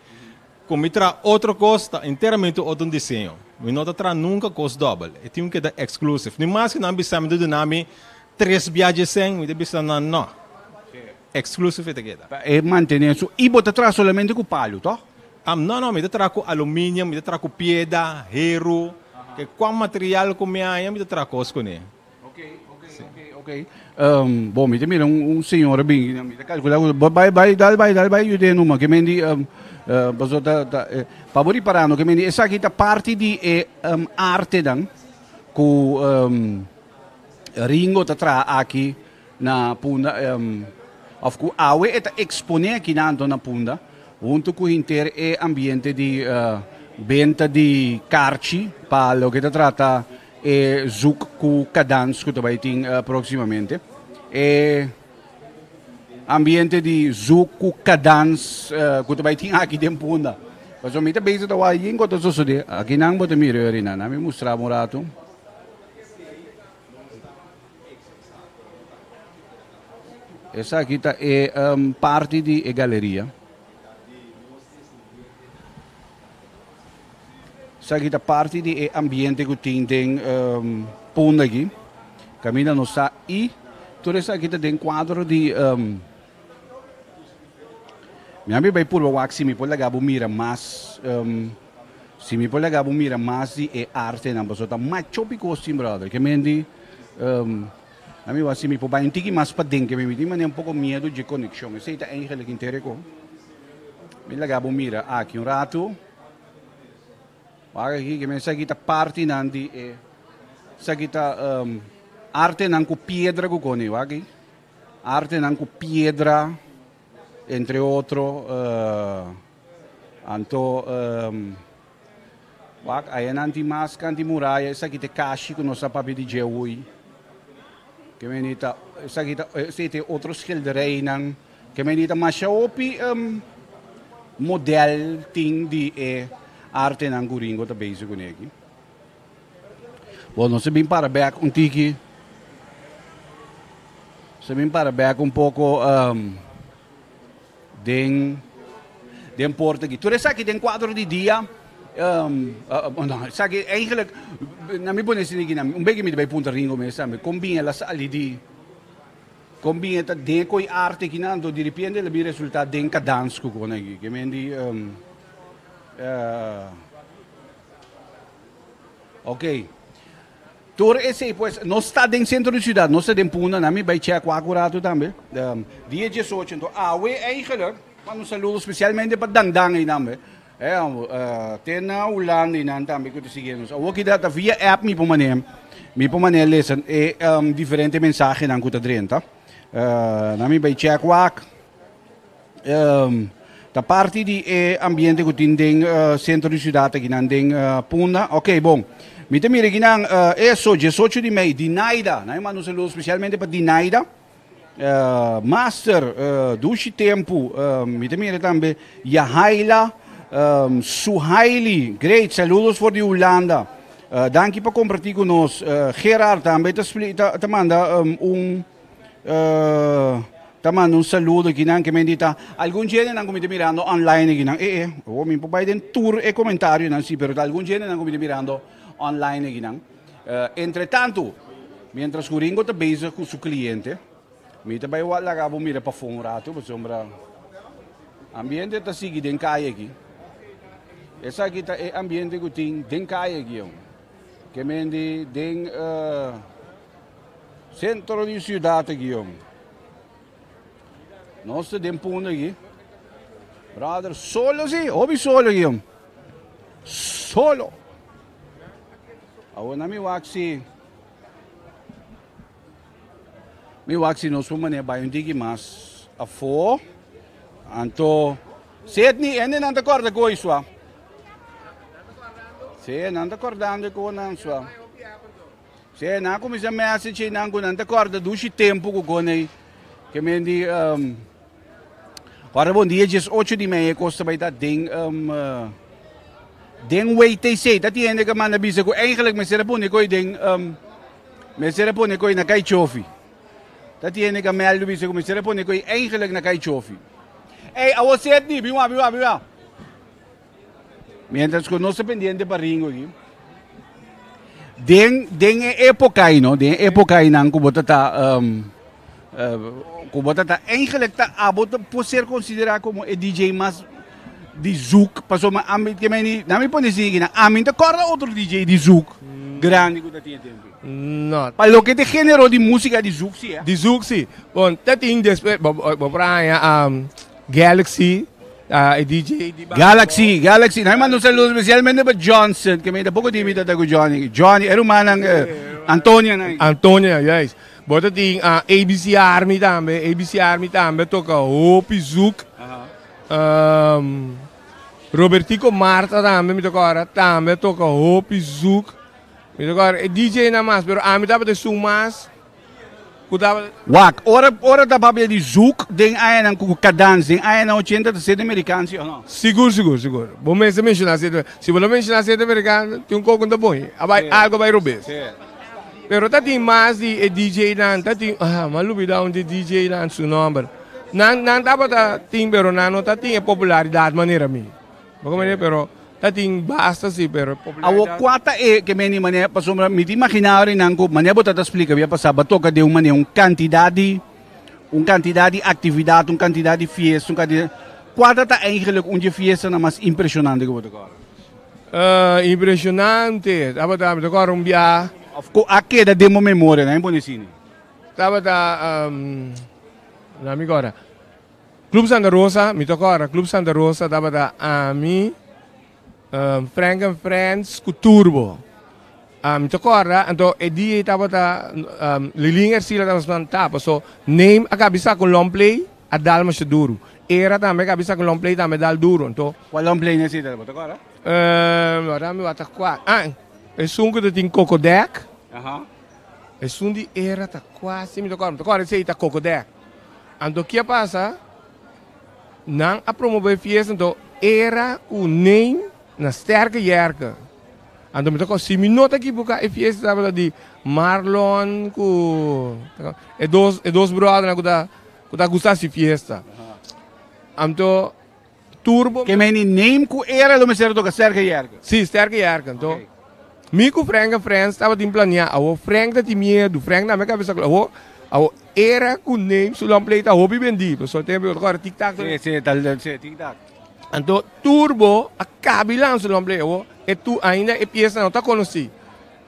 Ku mi traha otro kos ta enteramente otro un diseño. Mi no ta traha nunka kos dòbel. E tin un keda exclusive. Ni maske nan bisa mi ta duna mi tres bia dje sèn, mi ta bisa nan no. Exclusive e ta keda. Pa e mantené su. I bo ta traha solamente ku palu, tòg? No, no. Mi ta traha ku aluminium, mi ta traha ku pieda, heru. Ke kua material ku mi haña mi ta traha kos kuné. Ok, ok, ok, ok. Um, bon, mi ta mira un, un señora bin, mi ta calcula, bo bai, bai, dal bai, dal bai, yude numa, ke men di, um, uh, paso ta, ta, eh, pa bo riparando, ke men di, esaki ta parti di e um, arte dan, ku um, Ringo ta traha aki na Punda, um, of ku awe e ta expone aki na anto na Punda, hunto ku hinter e ambiente di uh, benta di karchi pa loke ta trata E zoek ku kadans ku ta bai tin próksimamente. E ambiente di zoek ku kadans ku ta bai tin aki den Punda. Pasobra mi ta bezig ta wak yin ku ta sosodé. Aki nan bo ta mira yori nan. Mi mustra bo un ratu. Esaki ta e parti di e galeria. Esaki ta parti di e ambiente ku tin den Punda aki. Kaminda nos ta i tur esaki ta den kuadro di Mi a bai purba wak si mi por laga bo mira mas si mi por laga bo mira mas di e artenan pasobra ta machopi kos tin brother. Ke men di a mi wak si mi por bai un tiki mas paden ke mi tin manera un poko miedu dje konekshon. Esei ta eigenlijk intereko. Mi laga bo mira aki un ratu. Wak aki ke men esaki ta partinan di e esaki ta artenan ku piedra ku koni wak aki. Artenan ku piedra entre otro anto wak ayanan tin mas kanti muraya esaki ta e kashi ku nos a papia di dje hui. Ke men ta esaki ta esei ta e otro schilderijnan. Ke meni ta masha hopi model tin di e artenan ku Ringo ta bezig kuné aki. Bon, nos a bin para bek un tiki. Nos a bin para bek un poko den den porta aki. Tur esaki den kuadro di dia. No, esaki eigenlijk na mi pone esaki na un beki mi ta bai puntra Ringo mes tambe kon bin el a sali di. Kon bin e ta den koe arte kinan, anto di repente el a bin resulta den kadans ku kon aki. Ke men di, ok. Tur esei pues, nos ta den sentro di siudat, nos ta den Punda, nan mi bai chèk wak un ratu tambe. Dia diesocho, anto awe eigenlijk, manda un saludo spesialmente pa Dandan ei tambe. Te na Hulanda y nan tambe cu ta sigui nos. Awor ki ta via app mi por mane, mi por mane lesa e diferente mensahenan cu ta drenta. Nan mi bay check wak. Ta parti di e ambiente cu tin den centro di ciudad aki nan den Punda. Ok, bon. Mi ta mira aki nan eso, diesocho di mei, Dinaida. Nan mi manda un saludo specialmente pa Dinaida. Master, dushi tempu. Mi ta mira tambe Yahaila, Suhaili, great, saludos for di Hulanda. Danki pa kompartí ku nos. Gerard tambe ta ta manda un. Ta manda un saludo akinan ke men di ta algun djendenan ku mi ta mirando online akinan. E e, awor mi por bai den tur e komentarionan si, pero ta algun djendenan ku mi ta mirando online akinan. Entre tantu, mientras ku Ringo ta bezig ku su kliente, mi ta bai laga bo mira pafó un ratu pasobra ambiente ta sigui den kaya aki. Esaki ta e ambiente ku tin den kaya aki. Ke men di den Sentro di siudat aki yong. Nos ta den Punda aki. Brother, solo si, hopi solo aki yong. Solo. Awor na mi wak si mi wak si nos por manera bai un tiki mas afó. Anto Sidney, ende nan ta kòrda ku sua. Si, nan ta kòrdando ku nan sua. Sí, nan a kuminsá message einan ku nan ta kòrda dushi tempu ku kon ei. Ke men di um, ora bon dia djes ocho di mei e kos ta bai ta den um, den WTC. Ta tin hende ku manda bisa ku eigenlijk mester a pone koi den um, mester a pone koi na Kai Chofi. Ta tin hende ku a mèldu bisa ku mester a pone koi eigenlijk na Kai Chofi. Ey, awo Sidney, bin wak, bin wak, bin wak. Mientras ku nos ta pendiente pa Ringo aki. Den den e época ei, no? Den e época einan ku bo ta ta um, uh, ku bo ta ta eigenlijk ta abo ta por ser considerá como e DJ mas di zouk. Pasobra ami ke meni, na mi pone sigui na ami ta kòrda otro DJ di zouk grandi ku ta tin e tempu. No. Pa loke ta e género di músika di zouk si, eh? Di zouk si. Bon, ta tin despues bo bo por haña um, Galaxy, e DJ di Bangkok. Galaxy, Galaxy. Nou manda un saludo especialmente pa Johnson, que me da poco tiempo ta cu Johnny. Johnny, e rumannan eh, Antonia nan. Antonia, juist. Bo ta tin ah, ABC Army tambe. ABC Army tambe toca hopi zoek. Um, Robertico Marta tambe mi toca ora tambe toca hopi zoek. Mi toca ora e DJ na mas, pero ami tabata esun mas. Ku tabata. Wak, ora ora ta papia di zoek den añanan ku kadans den añanan ochenta ta sete amerikaan si o no? Sigur sigur sigur. Bo mester menshoná sete si bo no menshoná sete amerikaan tin un koko no ta bon a bai algo a bai robes. Pero ta tin mas di e DJ nan ta tin ah mi a lubida un di e DJ nan su nomber. Nan nan tabata tin pero nan no ta tin e popularidat manera mi. Bo comprende? Pero ta tin basta si, pero Awor, popularidad. kua ta e ke meni manera, pasobra mi ta imaginá ora nan ku manera bo ta ta splika bia pasá, bo a toka den un manera un kantidat di un kantidat di aktividat, un kantidat di fiesta, un kantidat, kua ta ta eigenlik un di e fiestanan mas impreshonante ku bo ta kòrda? Impreshonante, tabata, mi ta kòrda un bia. Òf ku a keda den bo memoria, nan e pone asina. Tabata, nan mi kòrda. Club Santa Rosa, mi ta kòrda Club Santa Rosa tabata ami, Frank and Friends ku Turbo. Mi ta kòrda anto e dia ei tabata Lilin Ercilla tabata snan tapa so Name a kabi sa ku long play a dal masha duru. Era tambe a kabi sa ku long play tambe a dal duru anto. Kua long play nesei tabata bo ta kòrda? Ora mi wak ta kua ah esun ku ta tin Kokodek. Esun di era ta kua si mi ta kòrda mi ta kòrda esei ta Kokodek. Anto ki a pasa? Nan a promove fiesta anto era ku Name na Sterke Yerke. Anto mi ta ko si mi no ta ekiboká e fiesta tabata di Marlon ku e dos e dos brothernan ku ta ku ta gusta hasi fiesta. Anto tur bo. Ke meni Name ku era lo mester a toka Sterke Yerke? Si, Sterke Yerke. Anto mi ku Frank en Frans tabatin planeá. Awor Frank ta tin miedu. Frank na mi kabesa awor awor. Era ku Name su long play ta hopi bendí, pasobra tempu yo ta kòrda tik tak. Sí, sí, tal, sí, tik tak. Anto Turbo a kabi lansa su long play awor e tu ainda e piesa no ta konosí.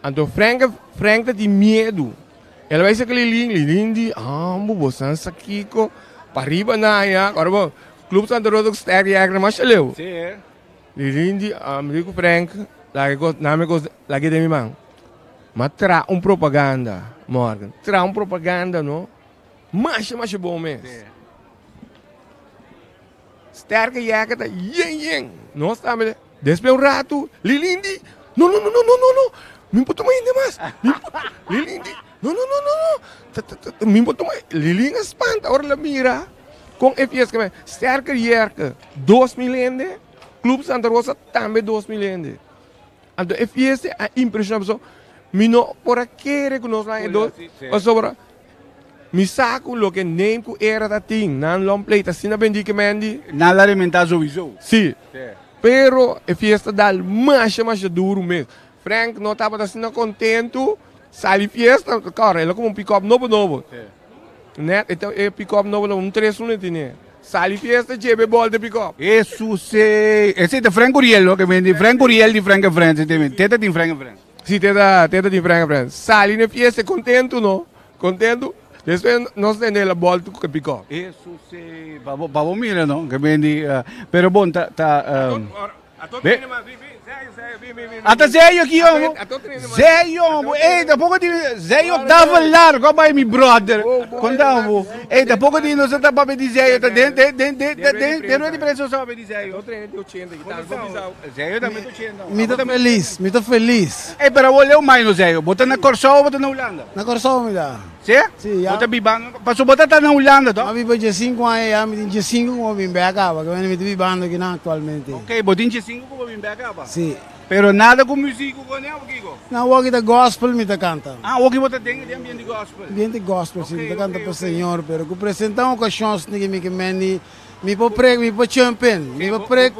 Anto Frank Frank ta tin miedu. El a bai saka Lilin, Lilin di, Ambo bo san sa kiko, pariba na aya, ora bo Club Santa Rosa ku Sterk Yerk masha leu. Sí. Lilin di, mi di ku Frank, laga e kos, nami e kos, lag'e den mi man. Ma traha un propaganda, Morgan. Traha un propaganda, no? Masha, masha bon mes. Sterke yeka ta yen, yen. Nos tambe, despues un ratu, Lilin di, no, no, no, no, no, no, no. Mi por tuma hende mas. Mi por, Lilin di, no, no, no, no, no. Ta, ta, ta, mi por tuma. Lilin a spanta ora el a mira kon e fiesta kaba. Sterke yerke, 2000 hende. Club Santa Rosa tambe 2000 hende. Anto e fiesta a impresiona pasobra mi no por a kere ku nos nan e dos pasobra Mi sa ku loke name ku era ta tin, nan long play ta asina bendí ke Mandy. Nan la rementá souiso. Sí. Pero e fiesta dal masha masha duru mes. Frank no tabata asina kontentu, sali fiesta, kòrda el a kumpra un pikòp nobo nobo. Nèt e ta e pikòp nobo nobo, un tres luna e tene. Sali fiesta djebe bòlta e pikòp. Hesus ey! Esei ta Frank Curiel no ke bende, Frank Curiel di Frank and Friends e ta bende. Teta tin Frank and Friends. Si teta teta tin Frank and Friends. Sali na e fiesta e kontentu no. Kontentu? Despues nos tende el a bòltu ku e pikòp. Hesus ey! Pa bo pa bo mira no ke bende pero bon ta ta. Ata Zeyo ki homo. Zeyo homo. Ey, tampoco di Zeyo Davelaar. Ko bai mi brother. Konta homo. Ey, tampoco di nos ta papia di Zeyo. Ta den den den den den den rueda di prensa nos ta papia di Zeyo. Zeyo tambe ta 80. Mi ta feliz, mi ta feliz. Ey, pero awor leu mai no Zeyo. Bo ta na Kòrsou o bo ta na Hulanda? Na Kòrsou mi ta. Si? Si, ya. Bo ta bibando? Pasobra bo ta ta na Hulanda, to? Mi a biba diesinku aña ya, mi tin diesinku ku bo bin bek kaba, ke mi ta bibando akinan aktualmente. Ok, bo tin diesinku ku bo bin bek kaba? Si. Pero nada ku muzik ku kone of kiko? Na awoki ta gospel mi ta kanta. Ah, awoki bo ta den e ambiente gospel? Ambiente gospel, si, mi ta kanta pa Señor, pero ku presenta un okashon asina ke mi ke meni, mi por prek, mi por jump in, mi por prek,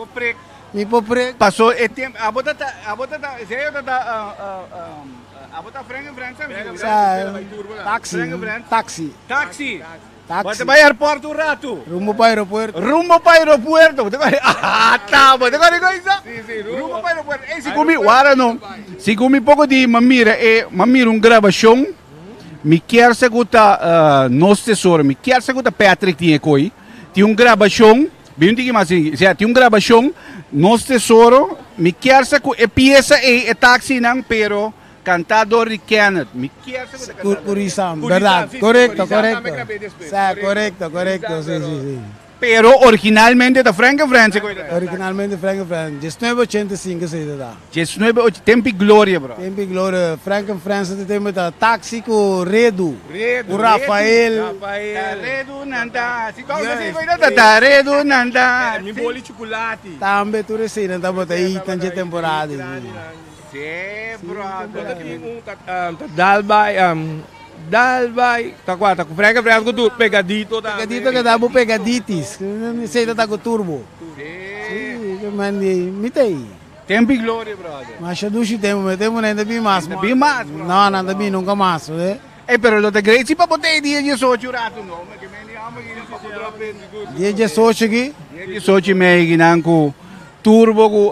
mi por prek. Paso e tempo, abo ta ta, abo ta ta, esei ta ta. Abo ta Frank en Friends tambe? Sa, taxi, taxi. Taxi. Taxi. Bo ta bai airport un ratu. Rumbo pa aeropuerto. Rumbo pa aeropuerto. Bo ta kore, ah, ta, bo ta kore koi sa? Si, si, rumbo pa aeropuerto. Ey, si ku mi, wara no. Si ku mi poko di m'a mira e, m'a mira un grabashon, mi kier sa ku ta Nos Tesoro, mi kier sa ku ta Patrick tin e koi. Tin un grabashon, bin un tiki mas, sea, tin un grabashon, Nos Tesoro, mi kier sa ku e piesa ei, e taxinan, pero kantá dor di Kenneth. Mi kier sa ku ta kantá dor di Curizam, berdad. Korekto, korekto. Sa, korekto, korekto, si, si, si. Pero originalmente ta Frank and Friends e koe ta ta. Originalmente Frank and Friends, diesnuebe ochenta i sinku esei ta ta. Diesnuebe och, tempi gloria bro. Tempi gloria, Frank and Friends ta tempo ta taxi ku Redu, ku Rafael. Ta Redu nan ta, si tou ta si koe ta ta, ta Redu nan ta. Mi boli chukulati. Tambe tur eseinan tabata ei tan dje temporada ei. Si brother. Ta tin un ta dal bai. Dal bai ta kua ta ku frega frega ku tur pegadito tambe. Pegadito ke ta bo pegaditis esei ta ta ku turbo si ke men di mi ta ei. Tempo y gloria brother. Masha dushi tempo me tempo nan ta bin mas. Nan ta bin mas brother. No nan ta bin nunca mas oye. Ey pero lo ta great si pa bo ta ei dia diesocho rato no me ke men di amo aki pa bo drop in. Dia diesocho aki? Dia diesocho y mei aki nan ku turbo ku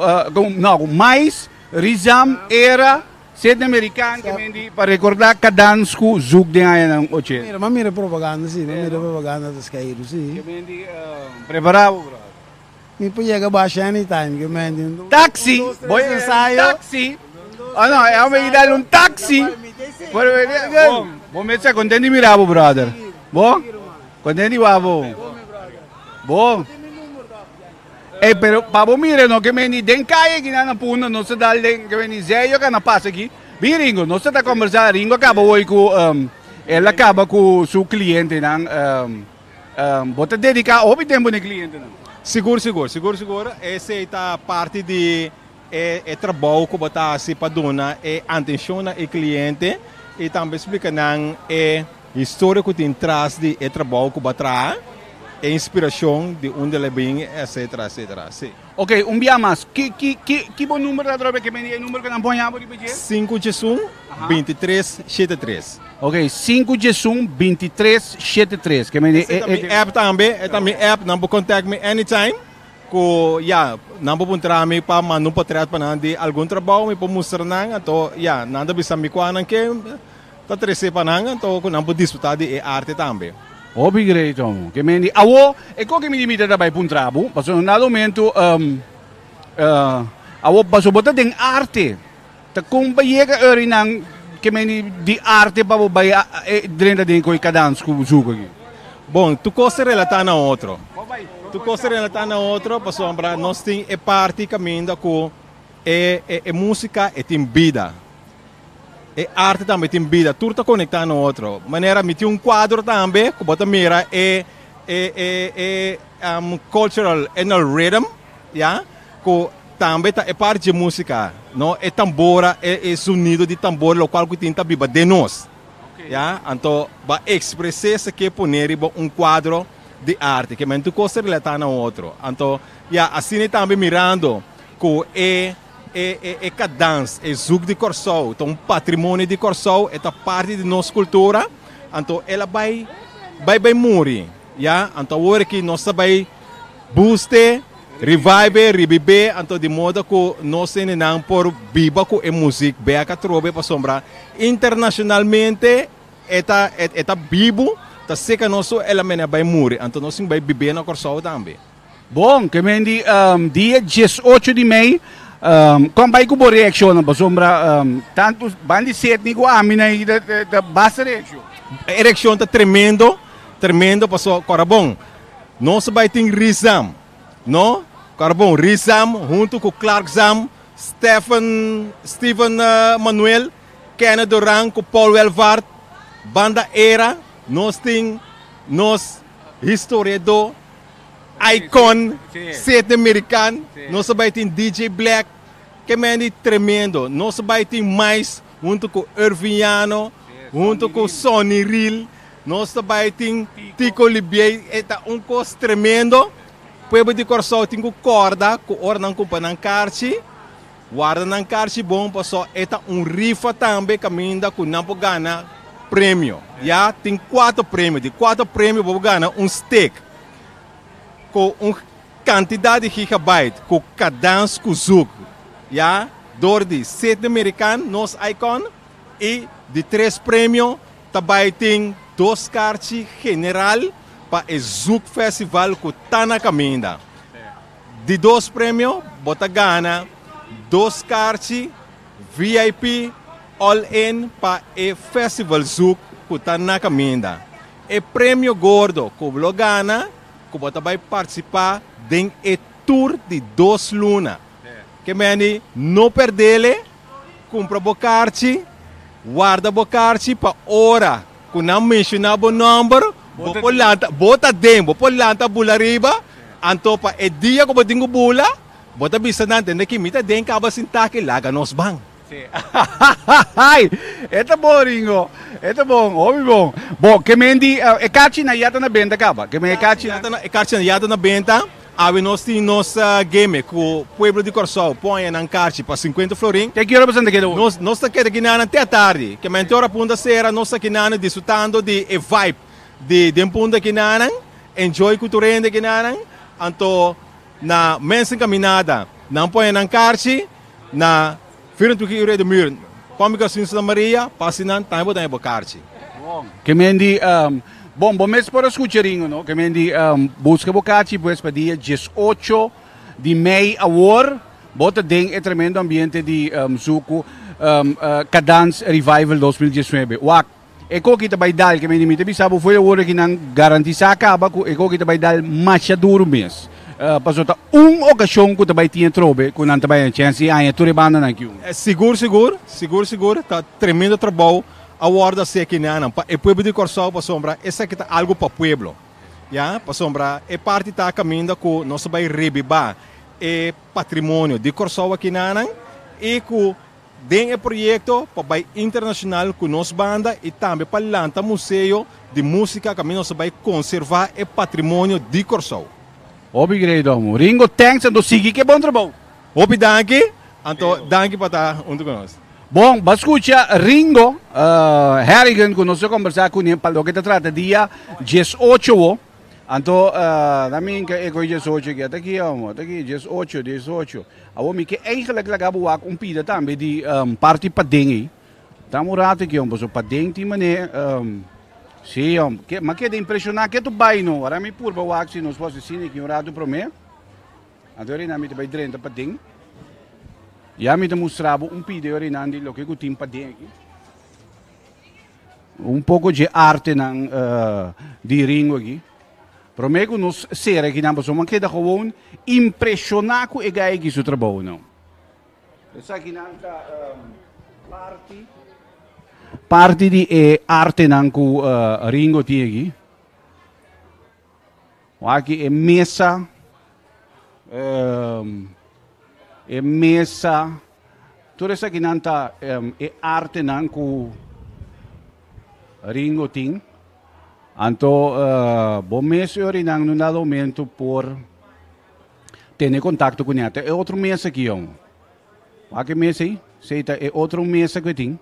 no ku mais Rizam era Sete American ke men di pa recorda kadans ku zoek den añanan ochenta. Mira, m'a mira propaganda si, m'a mira propaganda ta skeiru si. Ke men di prepara bo brother. Mi por yega basha anytime, ke men di un dos, Taxi, un dos bo tres ensayo. Taxi, oh no, e homber ki dal un taxi. Bo mester kontent di mira bo brother. Bo? Kontent di wak bo. Bo? Ey pero pa bo mira no ke meni den calle aki nan na Punda nos ta dal den ke meni Zeyo ka na pasa aki bin Ringo nos ta ta combersa Ringo a caba hoy cu el a caba cu su clientenan bo ta dedica hopi tempo na e clientenan. Sigur sigur sigur sigur esey ta parti di e e trabou cu bo ta haci pa duna e atencion na e cliente y tambe splica nan e Historia ku tin tras di e trabou ku bo a traha, e inspirashon di unda el a bin, etcetera, etcetera. Sí. Ok, un bia mas. Ki, ki, ki, ki bo number ta atrobe? Ke mende e number ku nan pon abo riba dje? Sinku djesun, 23, shete tres. Ok, sinku djesun, 23, shete tres. Ke mende e, e. E ta mi app tambe, e ta mi app, nan por contact mi anytime. Ku ya, nan por puntra mi pa manda un potret pa nan di algun trabou, mi por mustra nan, anto ya, nan ta bisa mi kua nan ke. Ta trese pa nan anto ku nan por disfrutá di e arte tambe. Hopi great homo. Ke men di awo e koke mi di mi ta ta bai puntra bo pasobra na dado momento awo pasobra bo ta den arte ta kon pa yega ori nan ke men di di arte pa bo bai drenta den koe kadans ku zuku aki. Bon tur kos ta relatá na otro. Tur kos ta relatá na otro pasobra nos tin e parti kaminda ku e e músika e tin bida. E arte tambe tin bida, tur ta konektá na otro. Manera mi tin un kuadro tambe ku bo ta mira e e e e cultural etnal rhythm, ya, ku tambe ta e parti dje músika, no? E tambora, e e sonido di tambor lokual ku tin ta biba den nos. Ya, anto ba expres'é sa ke pone riba un cuadro di arte, ke men tur cos ta relata na otro. Anto, ya, asina tambe mirando cu e e e e cadans, e zoek di Corsou ta un patrimonio di Corsou, e ta parti di nos cultura, anto el a bay bay bay muri, ya. Anto awor aki nos ta bay booste, revive, rebibe, anto di moda cu nos hendenan por biba cu e muziek bek atrobe pasobra internacionalmente e ta e ta bibu, ta seca nos su el a mene a bay muri, anto nos tin bay bibe na Corsou tambe. Bon, ke men di dia 18 di mei, kon bai ku bo reakshonnan? Pasobra tantu ban di Sidney ku ami na ta basta reakshon. E reakshon ta tremendo, tremendo paso kòrda bon, nos bai tin Rizam, no? Kòrda bon, Rizam huntu ku Clark Zam, Stephen, Steven Manuel, Kenneth Duran ku Paul Welvaart, Banda Era, nos tin nos historiadó. Icon, Sete American, nos a bai tin DJ Black, ke mendi tremendo. Nos a bai tin Mais hunto ku Irving Yano, hunto ku Sonny Real, nos ta bai tin Tico Libier, e ta un kos tremendo. Pueblo di Kòrsou tin ku kòrda ku ora nan kumpra nan karchi, warda nan karchi bon pasobra e ta un rifa tambe kaminda ku nan por gana premio. Ya tin kuater premio, di kuater premio bo por gana un steak. Ku un kantidat di gigabyte ku kadans ku zoek ya dor di Sydney American nos icon i di tres premio ta bai tin dos karchi general pa e zoek festival ku ta na kaminda. Di dos premio bo ta gana dos karchi VIP all in pa e festival zoek ku ta na kaminda. E premio gordo ku bo lo gana ku bo ta bai partisipá den e tour di dos luna. Ke meni no perdele, kumpra bo karchi, warda bo karchi pa ora ku nan menshoná bo nòmber, bo por lanta, bo ta den, bo por lanta bula riba, anto pa e dia ku bo tin ku bula, bo ta bisa nan, tende ki mi ta den kaba sintá aki, laga nos ban. Sí. Ai, e ta bon Ringo. E ta bon, hopi bon. Bo, ke men di e karchinan ya ta na benta kaba? Ke men e karchinan? E karchinan ya ta na benta. Awe nos tin nos game ku pueblo di Kòrsou pon nan karchi pa sinkuenta florin. Te ki ora boso ta keda hopi? Nos nos ta keda kinanan te atardi. Ke men te ora punta sera nos ta kinanan disfrutando di e vibe di den punta kinanan, enjoy ku tur hende kinanan. Anto na Mensen Caminada nan pon nan karchi. Na 24 uur de muur, Pòmpi Gasolina Santa Maria, pasi nan tambe bo ta haña bo karchi. Bon, ke men di, bon, bo mes por a skucha Ringo, no? Ke men di, buska bo karchi pues pa dia 18 di mei awor, bo ta den e tremendo ambiente di Zuku Kadans Revival 2019. Wak, e koki ta bai dal, ke men di mi ta bisa bo fo'i awor aki nan garantisá kaba ku e koki ta bai dal masha duru mes. Pasobra ta un okashon ku ta bai tin atrobe ku nan ta bai haña chèns di haña tur e bandanan aki un. Sigur sigur, sigur sigur ta tremendo trabou a wòrdu hasi aki nan pa e pueblo di Kòrsou pasobra esaki ta algu pa pueblo ya pasobra e parti ta kaminda ku nos ta bai rebibá e patrimonio di Kòrsou aki nan i ku Den e proyekto pa bai internashonal ku nos banda i tambe pa lanta museo di músika kaminda nos ta bai konservá e patrimonio di Kòrsou. Hopi great omo. Ringo thanks anto sigui ke bon trabou. Hopi danki anto danki pa ta huntu ku nos. Bon, bo a skucha Ringo Harrigan ku nos a kombersá kuné pa loke ta trata dia 18 wo. Anto na mi inka e koi 18 aki, ata ki amo, ata ki 18, 18. Awor mi ke eigenlijk laga bo wak un pida tambe di parti paden ei. Dame un rato aki, pasobra paden tin mane, si, ke, m'a keda impreshoná ke tu bai no. Ora mi purba wak si nos por hasi asina aki un rato promé. Anto orinan mi ta bai drenta paden. Ya mi ta mustra bo un pida orinan di loke ku tin paden aki. Un poko dje artenan di Ringo aki. Prome ku nos sera akinan pasobra mi a keda gewoon impreshoná ku e gai aki su trabounan. Esakinan ta parti parti di e artenan ku Ringo tin aki. Aki e mesa e mesa. Tur esakinan ta e artenan ku Ringo tin. Anto uh, bo mes orinan no dado momento por tene contacto cu ne. E otro mesa aki, jong. Wak e mesa ei? Esei ta e otro mesa cu e tin.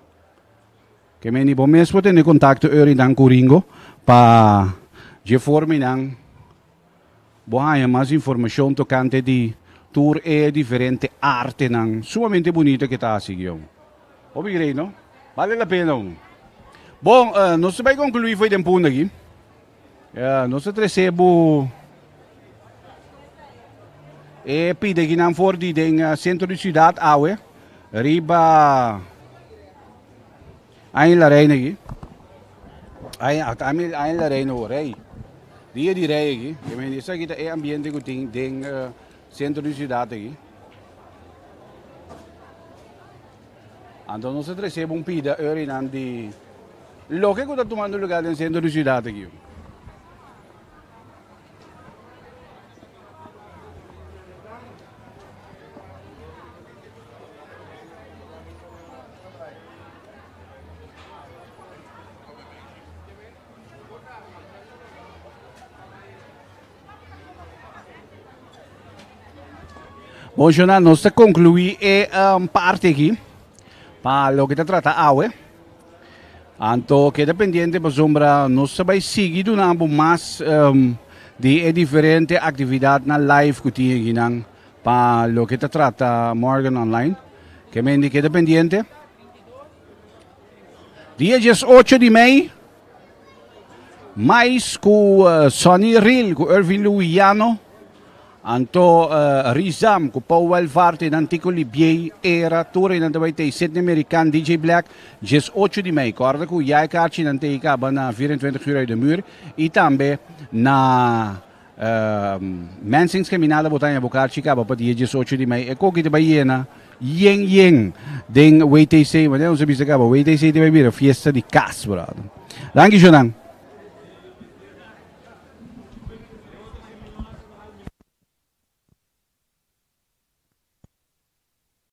Ke meni bo mes por tene contacto orinan cu Ringo pa dje forminan bo haña mas informacion tocante di tur e diferente artenan sumamente bunita cu e ta haci, jong. Hopi great, no? Bale la pena. Bon, nos ta bay conclui fo'i den punto aki. Nos ta trece bo e pideginan for di den centro di ciudad awe riba Aña la Reina aki. Aña, aña la Reina ho, rey. Dia di rey aki. Ke men esaki ta e ambiente ku tin den centro di ciudad aki. Anto nos a trece un pida eurinan di loke ku ta tumando lugar den centro di ciudad aki. Bon, Jonah, nos ta concluí e um, parte aquí pa loke ta trata awe. Anto keda pendiente pasobra nos ta bai sigui duna bo mas um, di e diferente actividadnan live ku tin akinan pa loke ta trata Morgan Online. Ke mendi keda pendiente. Dia 18 di mei, Mais ku Sonny Ril ku Irving Luiano, anto Rizam ku Paul Welvaart e nan Tico Libiey, Era, tur e nan ta bai tei Sidney American, DJ Black, djes ocho di mei. Kòrda ku ya e karchi nan tei kaba na 24 uur uit de muur i tambe na Mensing's Caminada bo ta haña bo karchi kaba pa dia djes ocho di mei. E koki ta bai yena yen yen den WTC. Manera nos a bisa kaba, WTC ta bai bira fiesta di kas, brother. Danki, Jonan.